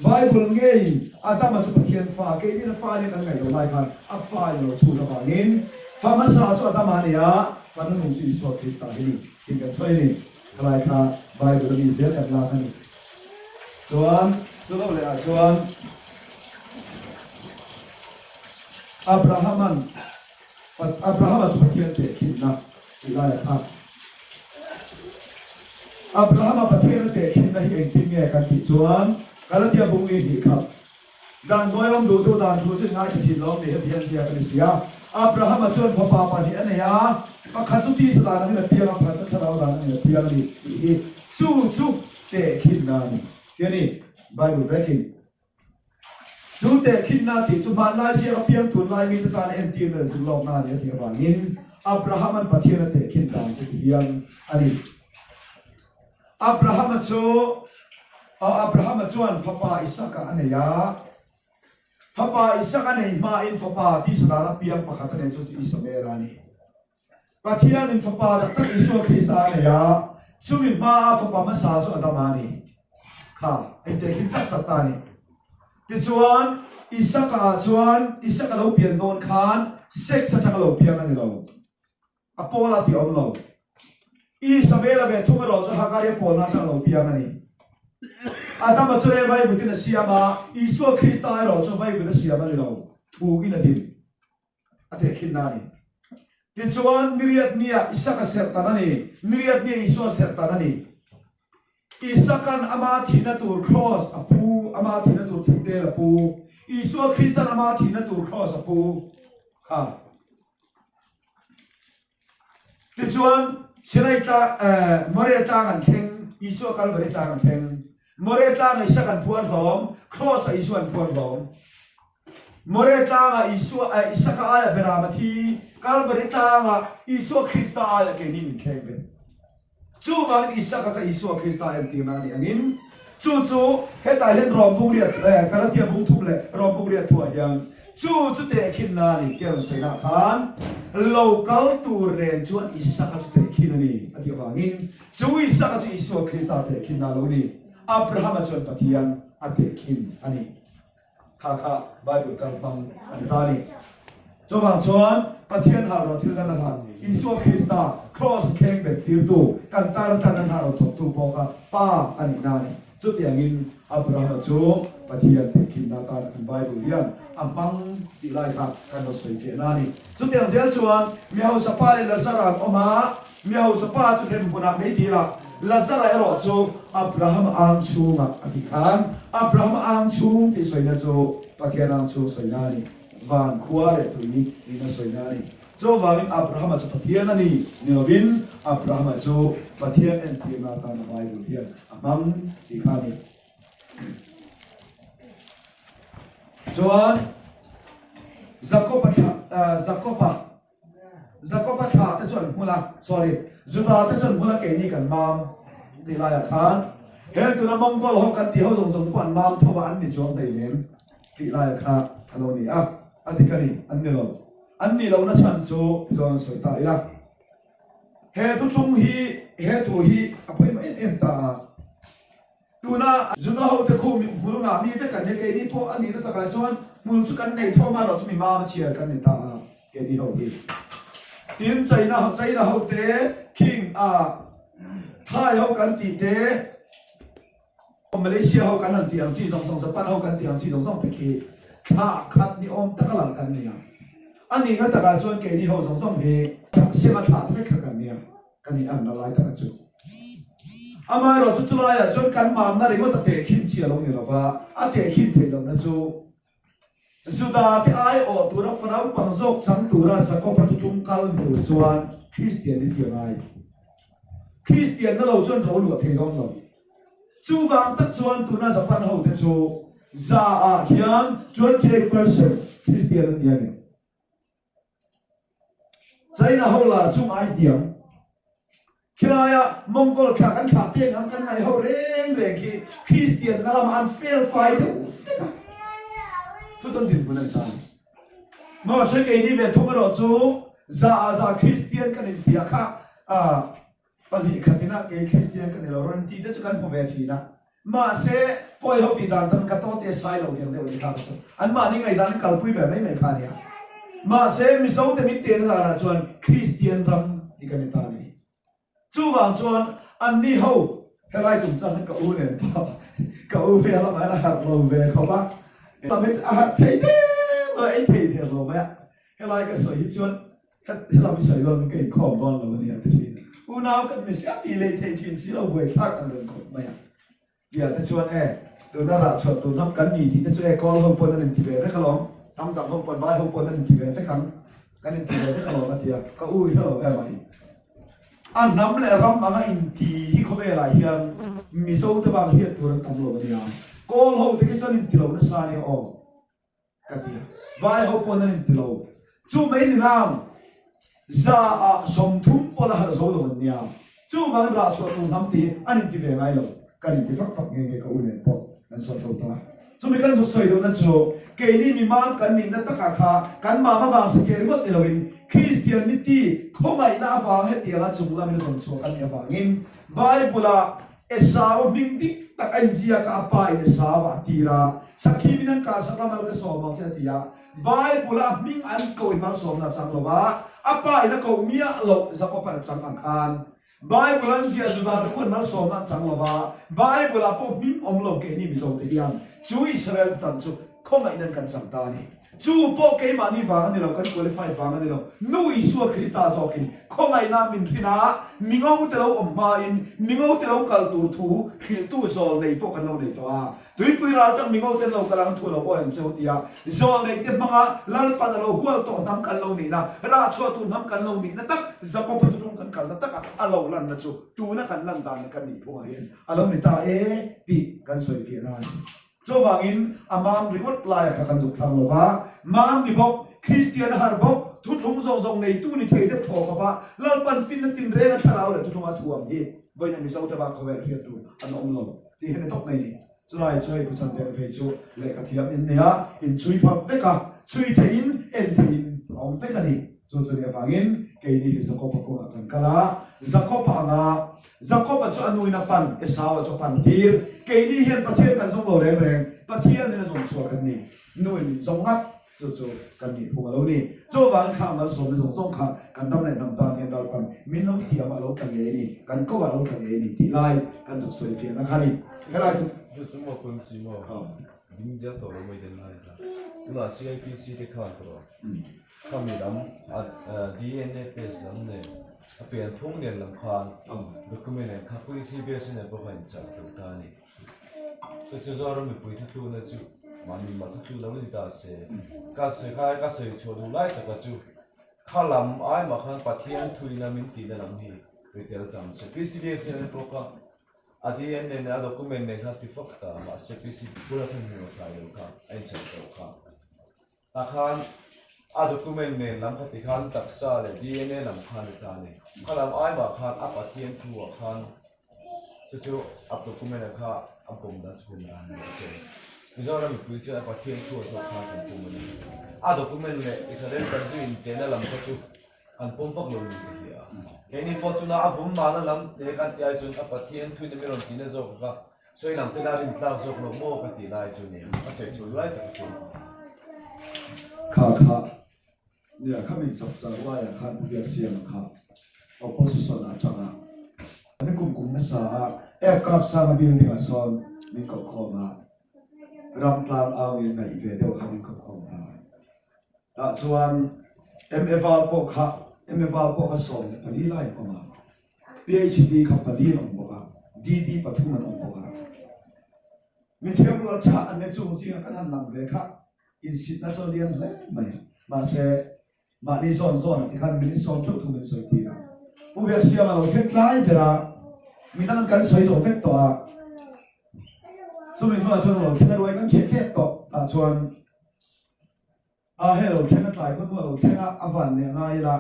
S1: Bible ngeiin Adama chu Pathian fa, keinin a fa nia kan ngaih loh lai khan a fa in a lo chhut avangin fa hmasa chu Adama a ni a, fa nunung chu Isua Krista hi ni tih kan sawi a ni. Khalai kha Bible a mi zel kan lak a ni. Chuan chu lo leh ah chuan Abraham-a'n Abraham-a chu Pathian tehkhinna tih lai a kha. Abraham-a Pathian a tehkhinna hi engtin nge kan tih chuan Galatia bung li hnih khat Dan hnuai awm duh duh dan thu chu i ngaithla thin lo ni heti hian ziak a ni si a. Abraham-a chuan fapa pahnih a nei a, pakhat chu tisa dan angin a piang a, pakhat chu thlarau dan angin a piang a ni tih hi chu chu tehkhinna a ni. Ti a ni Bible vekin. Chu tehkhinna tih chu hmanlai ziak apiang tunlai mite tana entirna leh zirlawkna a ni a tih avangin Abraham-a'n Pathian a tehkhin dan chu ti hian a ni. Abraham-a chu Abraham-a chuan fapa Isaka a nei a. Fapa Isaka nei hmain fapa tisa dan apiang pakhat a nei chu chu Isamaela a ni. Pathianin Fapa tak tak Isua Krista a nei a, chumi hmaa fapa hmasa chu Adama a ni. Kha, hei tehkhin chak chak ta a ni. Tichuan, Isaka ah chuan Isaka lo pian dawn khan sex atanga lo piang a ni lo. A pawl a ti awm lo. Isabela ve thung erawh chu Hagaria pawlna atanga lo piang a ni. Adama chu rel vaivutin a siam a, Isua Krista erawh chu vaivut a siam a ni lo. Thu in a din. A tehkhinna a ni. Tichuan, niriat nia Isaka serhtan a ni, niriat nia Isua serhtan a ni. Isakan ama thihna tur kraws a pu, ama thihna tur thingtel a pu. Isua Kristan ama thihna tur kraws a pu. Kha. Tichuan, Sinai tlang, eh, Moria tlang an thleng, Isua Kalvari tlang an thleng. Moria tlangah Isak an phuan hlawm, Kraws-ah Isua an phuan hlawm. Moria tlangah Isua, eh, Isaka aiah Beram a thi, Kalvari tlangah Isua Krista aiah keini min thleng ve. Chuvangin Isaka kha Isua Krista entirna a nih angin, chu chu hetah hian Rom bung riat, eh, Galatia bung thum leh Rom bung riat thuah hian chu chu tehkhinna a ni tih a rawn sawi nah khan, lo kal tur nen chuan Isaka chu tehkhin a ni a tih avangin chu Isaka chu Isua Krista tehkhinna a lo ni. Abrahama chuan Pathian a tehkhin a ni. Kha kha Bible kal hmang a ni ta a ni. Chuvang chuan Pathian halraw thil lan a hlan Isua Krista Kraws kheng bet tirtu kan tan atan an halraw thawktu pawh kha Pa a nihna a ni. Chutiangin Abrahama chu Pathian tehkhinna atan kan Bible hian a hmang tih lai kha kan lo sawi fiahna a ni. Chutiang zel chuan mi hausa pa leh Lazara an awm a, Mi hausa pa chu hrem hmunah mei dil a, Lazara erawh chu Abraham ang chhungah a ti khan, Abraham ang chhung tih sawina chu Pathian ang chhung sawina a ni, van khua leh tui nihna sawina a ni. Chuvangin Abrahama chu Pathian a ni ni lovin Abrahama chu Pathian entirna atana Bible hian a hmang tih kha a ni. Chuan Jakoba thlah, Jakoba Jakoba thla te chu an hmul a, sorry, Juda te chu an hmul a keini kan mam tih laiah khan he tuna Mongol ho kan tih ho zawng zawng te pawh an mam tho a, an ni chuang hlei nem tih laiah kha a lo ni a, a dik a ni, an ni lo. An nih lohna chhan chu tichuan an sawi ta ila. He thuthlung hi, he thu hi a pawimawh em em ta a. Tuna Juda hote khu hmul ngah mi vek an ni, keini pawh a nihna takah chuan hmul chu kan nei thawm a, erawh chu mi mama chhiar kan ni ta a, keini ho hi. Tin, China China hote King a Thai ho kan tih te, Malaysia ho kan han tih ang chi zawng zawng, Japan ho kan tih ang chi zawng zawng te khi thlah khat ni awm taka lal kan ni a. A nihna takah chuan keini ho zawng zawng hi sema thlah te vek kha kan ni a. Ka nih anna lai taka chu. Amaherawh chu chulaiah chuan kan mamna ringawt a tehkhin chi a lo ni lova, a tehkhin theih lohna chu Juda te aiawh tura fa naupang zawk chang tura Jakob-a thuthlung kal tur chuan Kristian i ti a ngai. Kristianna lo chuan ro luah thei dawn lo. Chuvang tak chuan tuna Japan hote chu za-ah hian 28% Kristian an ni a ni. China ho lah chu ngai hniam. Khilaia Mongol thlah kan thlah peng ang kan ngaih ho reng reng khi Kristian na lamah an fel fai deuh vek a. Chu chuan dinhmun a ni ta a ni. Mahse keini ve thung erawh chu za ah za Kristian kan intia kha 2 khatin ah kei Kristian ka ni lo rawn tih te chu kan hmu ve thin a. Mahse, pawi ho tih dan tan ka tawte sai lo tiang deuh a ni kha ka chu. Anmahni ngaihdan an kalpui ve mai mai kha a nia. Mahse, Mizote min tehna danah chuan Kristian ram tih kan ni ta a ni. Chuvang chuan anni ho helai chungchang hi ka u nen pawh ka u ve lamah hian a harh lo ve khawp a. Lam hi chu a harh thei der lo a, ei thei der lo mai a. Helai ka sawi hi chuan Helam i sawi dawn ka inkhawm dawn lo a ni a ti thin. Unau kan ni si a tih leh theih thin si lo buaithlak ang reng khawp mai a. Bia te chuan e, tuna rah chhuah tur hnam kan ni tih te chu e kawl ho pawn an inti ve vek alawm, hnam dang ho pawn vai ho pawn an inti ve vek ang, kan inti ve vek alawm a ti a, ka u i hre lo em ai. A hnam leh ram anga inti hi khawvelah hian Mizo te bak hriat tur an tam lo a nia. Kawl ho te khi chuan inti lo nasa a nia aw. ka ti a. Vai ho pawn an inti lo. Chu mai ni nang 30% pawh la harh zo lo an nia. Chuvangin rah chhuah tur hnam tih an inti ve ngai lo. Kan inti fak fak nghe nghe ka u nen pawh kan sawi tho ta. Chumi kan zuk sawi duhna chu keini mimang kan nihna takah kha kan mama vang sake ringawt ni loin Christianity khawngaihna avang hetianga chung lamin a zawn chhuah kan nih avangin Bible-ah Esau hming dik tak a inziak a, a pa in Esau a tir a, Sakhi min an kah sak la mal ka sawm ang che a ti a. Bible-a hming an ko in malsawmna a chang lo va, a pa in a ko miah loh Jakob-an a chang ang khan. Bible an ziah Judah te khuan malsawmna an chang lo va, Bible-ah pawh hming awm lo keini Mizo te hian chu Israel tan chu khawngaihna kan chang ta a ni. Chu pawh keimahni vang a ni lo, kan qualified vang a ni lo. Nu Isua Krista zawkin khawngaihna min hrin a, mingo te lo awm hmain mingo te lo kal tur thu hrilhtu zawl nei pawh kan lo nei tawh a. Tuipui ral tang mingo ten lo kal ang thu lo awi ang cheu tia zawl nei te hmanga Lalpan a lo hual tawh hnam kan lo nihna, rah chhuah tur hnam kan lo nihna tak Jakob-a thuthlung kan kalna taka a lo lanna chu tuna kan lan dan leh kan nih phungah hian a lo ni ta e tih kan sawi fiah na a ni. Chuvangin a mam ringawt laia kha kan zuk thlang lo va, mam ni bawk, Kristian a har bawk, thuthlung zawng zawng neitu ni thei deuh thaw khawpa Lalpan finna tinreng a thlarau leh thuthlunga thuam hi vawiin a Mizote bak khawvel hriat tur an awm lo tih hi ni tawp mai ni. Chulai chu hei Pusan tel phei chu lehkha thiam in nia, inchhui phak vek a, chhui theihin en theihin a awm vek a ni. Chu chu nih avangin keini hi Jakob-a kawngah kan kal a, Jakob-a anga Jakob-a chu a nuin a pan, Esau-a chu a pan tir. Keini hian Pathian kan zawng lo reng reng, Pathianin a zawng chhuah kan ni. Nuin min zawng ngat, chu chu kan nih phung a lo ni. Chuvangin kha malsawmna zawng zawng kha kan ram leh hnam tan hian Lalpan min lo thiam a lo tla ngei a ni, kan ko a lo tla ngei a ni tih lai kan zuk sawi fiahna kha a ni. Helai chu.
S4: Chu chu maw kun si maw? Ding zel tawh lo mai den lai kha. Tunah CIPC te khan tawh. Khami lam a DNA test lam nen a pian phung nen lam khan document nen kha police base nen pawh kha inchah tur ta a ni. Chu chu Zoram mipui thuthlukna chu mahni mah thuthluk lo ni ta se ka sawi kha ka sawi chhuah duh lai taka chu kha lam ai mah khan Pathian thuina min tihna lam hi ri tel tam se PCBS nen pawh kha a DNA nen a document nen kha ti fak ta mahse PC bula chhan hmuh a sai lo kha a inchah tawh kha. Tah khan a document nen lam kha ti khan taksa leh DNA lam khan a ta a ni. Kha lam ai mah khan a Pathian thu ah khan chu chu a document ah kha a pawm dan chu pawm dan ni a che. Mizoram mipui chuan a Pathian thu ah zawk khan kan pawm a ni. A document leh Israel kan zu intehna lam kha chu kan pawm vak lo ni ka hria. Keini pawh tuna a vum mahna lam te kan tih ai chuan a Pathian thu in a mi rawn tihna zawk kha Sawi lang te la rin tlak zawk lo maw ka tih lai chu nia, a sawi chhul lai tak chu.
S1: Kha kha nia kha min chap char laiah khan Pu Biaksiama kha opposition atang a ni kum kum nasa a F Kap Sanga building ah sawn min koh khawm a, ram tlang au in ngaih ve deuh kha min koh khawm ta a. Tah chuan MA val pawh kha MA val pawh kha 14 lai an awm a. PHD kha pali an awm bawk a, DD pathum an awm bawk a. Mithiam rual tha an ne chung zinga kan han lang ve kha insitna chu a lian hle mai. Mahse, mahni zawn zawn a tikhan minute sawm theuh thu min sawi tir a. Pu Biaksiam a lo thleng tlai ber a, midang kan sawi zawh vek tawh a. Chumi hnuah chuan a lo thleng a ruai kan ṭhiah ṭep tawh. Tah chuan A hei a lo thleng a, tlai khaw hnu a lo thleng a, a van leh ngai ila.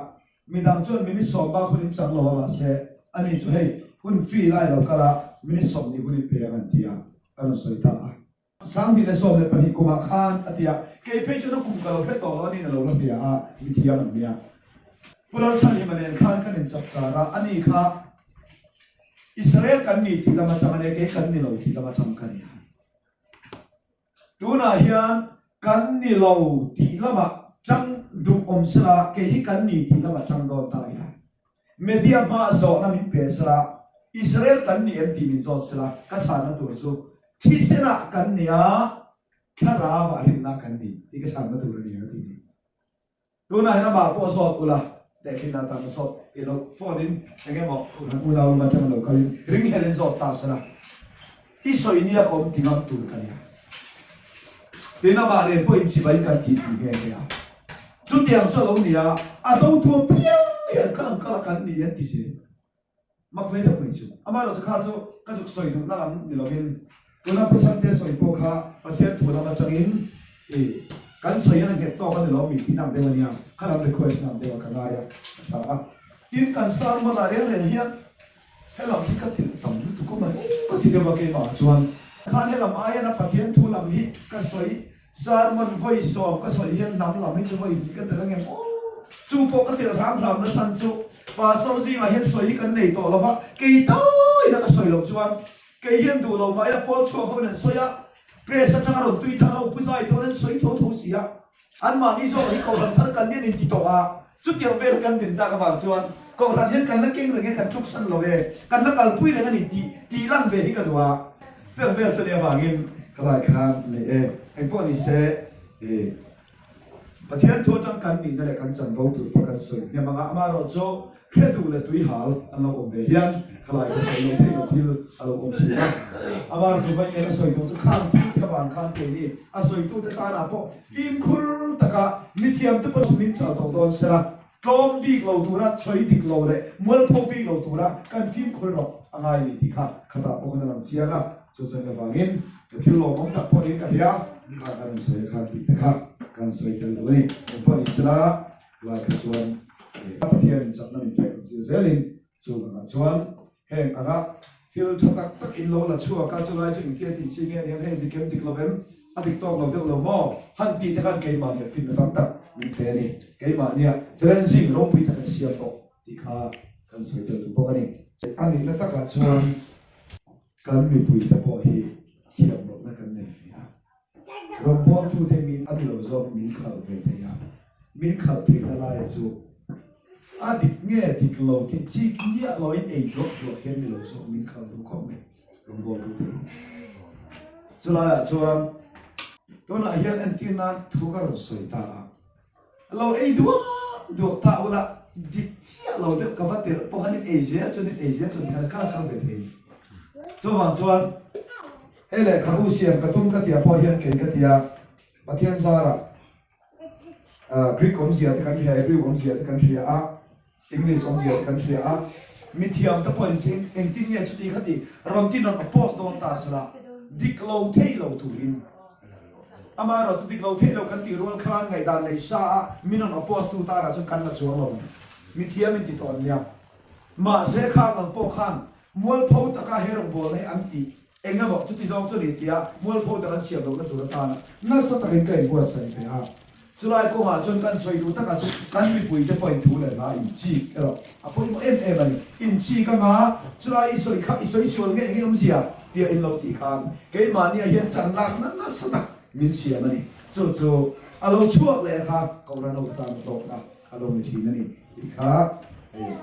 S1: Midang chuan minute sawm bak hun in chang lo a, mahse ani chu hei hun free lai lo kal a, minute 20 hun in pe ang an ti a, ka rawn sawi ta a. 2012 kumah khan a ti a, kei phei chuan a kum ka lo hre tawh lo aniin a lo la hria a, mithiam an nia. Pu Lalchhanhima nen khan kan inchap char a, ani kha Israel kan ni tih lam atang a nia, kei kan ni lo tih lam atang ka nia. Tunah hian kan ni lo tih lamah chang duh awm sela, kei hi kan ni tih lamah chang dawn ta ila. Media hmaah zawhna min pe sela, Israel kan ni em tih min zawt sela, ka chhanna tur chu thisenah kan ni a, thlarauah rinna kan ni tih ka chhanna tur a ni ang a ti ni. Tunah hian amah pawh zawt ula, tehkhinna atan a zawt i lo phone in eng emaw han unau lama atanga lo kalin ring helin zawt ta sela, i sawi nia ka awm ti ngam tur ka nia. Tin amah nen pawh inchibai kan tih tih nghe nghe a. Chutiang chu a lo ni a, a do thuam piang hian kal ang kal a kan ni an ti zel. Mak ve deuh mai chu. Amaherawhchu kha chu ka zuk sawi duhna lam ni lovin tuna Pu Chhangte sawi pawh kha Pathian thu lam atangin i. Kan sawi hian a nghet tawk a ni lo mi tih nak deuh a nia, kha lam request nak deuh a ka ngai a, ka tha a. Tin, kan sermon ah reng reng hian helam hi ka tirh tam lutuk awm a ni ka ti deuh a keimah ah chuan. Khan helam aiin a Pathian thu lam hi ka sawi sermon vawi sawm ka sawi hian hnam lam hi chu vawi hnih ka tel angem aw. Chu pawh ka tel hram hram na chhan chu Pastor zingah hian sawi hi kan nei tawh lo va, kei tawina ka sawi loh chuan kei hian duh lo mah ila pawl chhuak ho in an sawi a, Press atanga rawn tui thar ho pu zai thawn an sawi tho tho si a, anmahni zawk hi Kohhran thar kan lian inti tawh a, chutiang vel kan din tak avang chuan Kohhran hian kan la keng reng e, kan tluk san lo e, kan la kalpui reng a ni tih tih lan ve hi ka duh a, chutiang vel chu nia avangin ka lai khan nei e, engpawh ni se i Pathian thu atang kan nihna leh kan chanvo tur pawh kan sawi hnem anga amaherawh chu hre duh leh tui hal an lo awm ve hian khalai ka sawi lo theih loh thil a lo awm thin a. Amaherawh chu vawiin a sawi duh chu khang thil te avang khan keini a sawitute tanah pawh fimkhur taka mithiamte pawh chu min chal tawh dawn sela tlawm bik lo tura sawi dik lo leh mualpho bik lo tura kan fimkhur erawh a ngai ni tih kha khatah pawh khan a lang chiang a. Chu chuan avangin ka thil lawmawm tak pawh niin ka hria, kha kan rawn sawi a khan tih te kha kan sawi tel duh a ni. Engpawh ni sela lai kha chuan Pathianin chakna min pek ang zir zelin chuvangah chuan heng anga thil tha tak tak in lo la chhuak a, chulai chu engtia tih chi nge aniang hei dik em dik lo em, a dik tawk lo deuh lo maw han tih te khan keimahnia finna tam tak min pe a ni. Keimahnia challenging ropui tak an siam bawk tih kha kan sawi tel duh bawk a ni. A nihna takah chuan Kan mipuite pawh hi thiam lohna kan nei ve a, rawngbawltute min a ni lo zawk min khalh ve thei a, min khalh theihna laia chu a dik nge dik lo tih chik miah loin ei duak duak hian ni lo zawk min khalh duh khawp mai rawngbawltute hi. Chulaiah chuan tunah hian entir nan thu ka rawn sawi ta a. Lo ei duak duak ta ula, dik chiah lo deuh ka va tirh pawh khan in ei zel chuan in ei zel chuan tikhan kal kal ve thei. Chuvang chuan hei lehkhabu siam ka tum ka tia pawh hian kei ka tia Pathian zarah Greek awmzia te kan hria, Hebrew awmzia te kan hria a, English awmzia te kan hria a, mithiam te pawhin chu engtin nge chuti kha ti rawn tin rawn oppose dawn ta sela, dik lo thei lo turin amaherawh chu dik lo thei lo kan tih rual khan ngaihdan nei sa a min rawn oppose tu tarah chuan kan la chuang lo ang, mithiam in ti tawh an nia. Mahse khang ang pawh khan mualpho taka he rawngbawlna hi an tih Eng emaw chuti zawng chu ni tia mualpho tak an siam lohna tur atana nasa takin ka inbuatsaih ve a. Chulai kawngah chuan kan sawi duh takah chu kan mipuite pawhin thu leh hla inchik erawh a pawimawh em em a ni. Inchik anga chulai i sawi kha i sawi sual nge nge awmzia tia in lo tih khan keimahnia hian tan lakna nasa tak min siam a ni. Chu chu a lo chhuak leh kha Kohhran ho tan a tawkna a lo ni thin a ni tih kha hei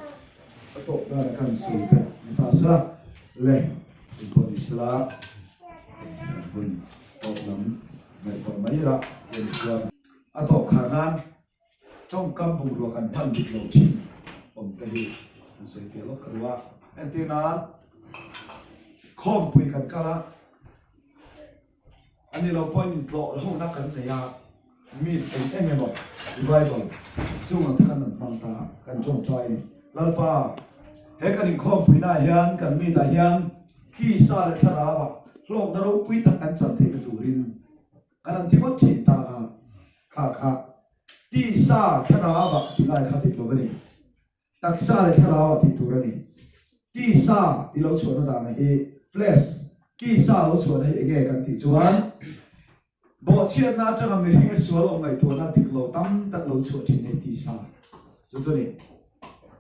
S1: a tawp dana kan sawi te ni ta sela le. Engpawh ni sela kan hun tawp lam ngaihtuah mai ila tih a nih chuan a tawp khar nan tawngkam bungrua kan hman dik lo thin awm te hi an sawi fiah lawk ka duh a. Entir nan khawmpui kan kal a, a ni lo pawhin intlawh lohna kan nei a, mi eng eng emaw revival chung ang te khan an hmang ta a, kan tawngtai a ni. Lalpa, he kan inkhawmpuinaah hian kan meet-ah hian tisa leh thlarauah hlawkna ropui tak kan chan theihna turin kan han ti ngawt thin ta a, kha kha tisa thlarauah tih lai kha dik lo a ni. Taksa leh thlarau ah tih tur a ni. Tisa i lo chhuahna dana hi flesh, tisa lo chhuahna hi enge kan tih chuan bawhchhiatna atanga mihring a sual awm ngaihtuahna dik lo tam tak lo chhuah thin hi tisa chu chu ni.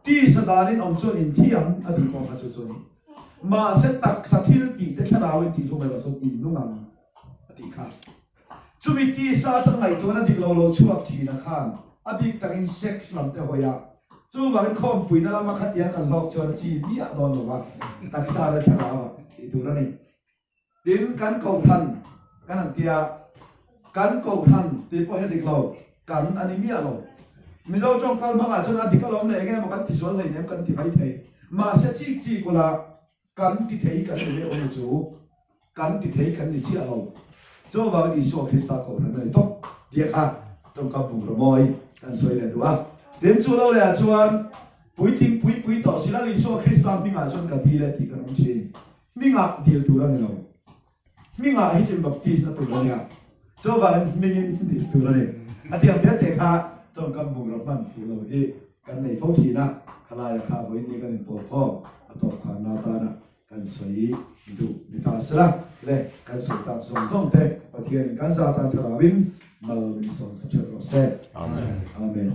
S1: Tisa danin awm chuan inthiam a tih pawh kha chu chu ni. Mahse taksa thil tih te thlarau in tih hlum erawh chuan innung ang a tih kha. Chumi tisa atang ngaihtuahna dik lo lo chhuak thin a khan a bik takin sex lam te hawi a, chuvangin khawmpuina lama khatiang kan hlawk chuan a chi miah dawn lo va, taksa leh thlarau ah tih tur a ni. Tin, kan kohhran kan han tia, kan kohhran tih pawh hi a dik lo, kan a ni miah lo. Mizo tawngkal hmangah chuan a dik alawm leh enge maw kan tisual hleinem kan ti mai thei, mahse chik chik ula, Kan ti thei kan ni leh awm chu kan ti thei kan ni chiah lo. Chuvangin Isua Krista kohhran a ni tawp tih kha tawngkam bungraw mawi kan sawi leh duh a. Tin, chu lo lehah chuan puitling pui pui tawh si Lal Isua Krista hmingah chuan ka dil e tih kan awm thin. Hmingah dil tur a ni lo. Hmingah hi chin baptist na tur a nia. Chuvangin hmingin tih tur a ni. A tiang te te kha tawngkam bungraw hman fuh lo hi kan nei fo thin a, khalaia kha vawiin ni kan inpawl khawm a tawp khanna atana kan sawi duh ni ta sela le kan sawi tak zawng zawng te Pathianin kan za tan thlarauin mal min sawm sa ṭheuh rawh se.
S5: Amen.
S1: Amen.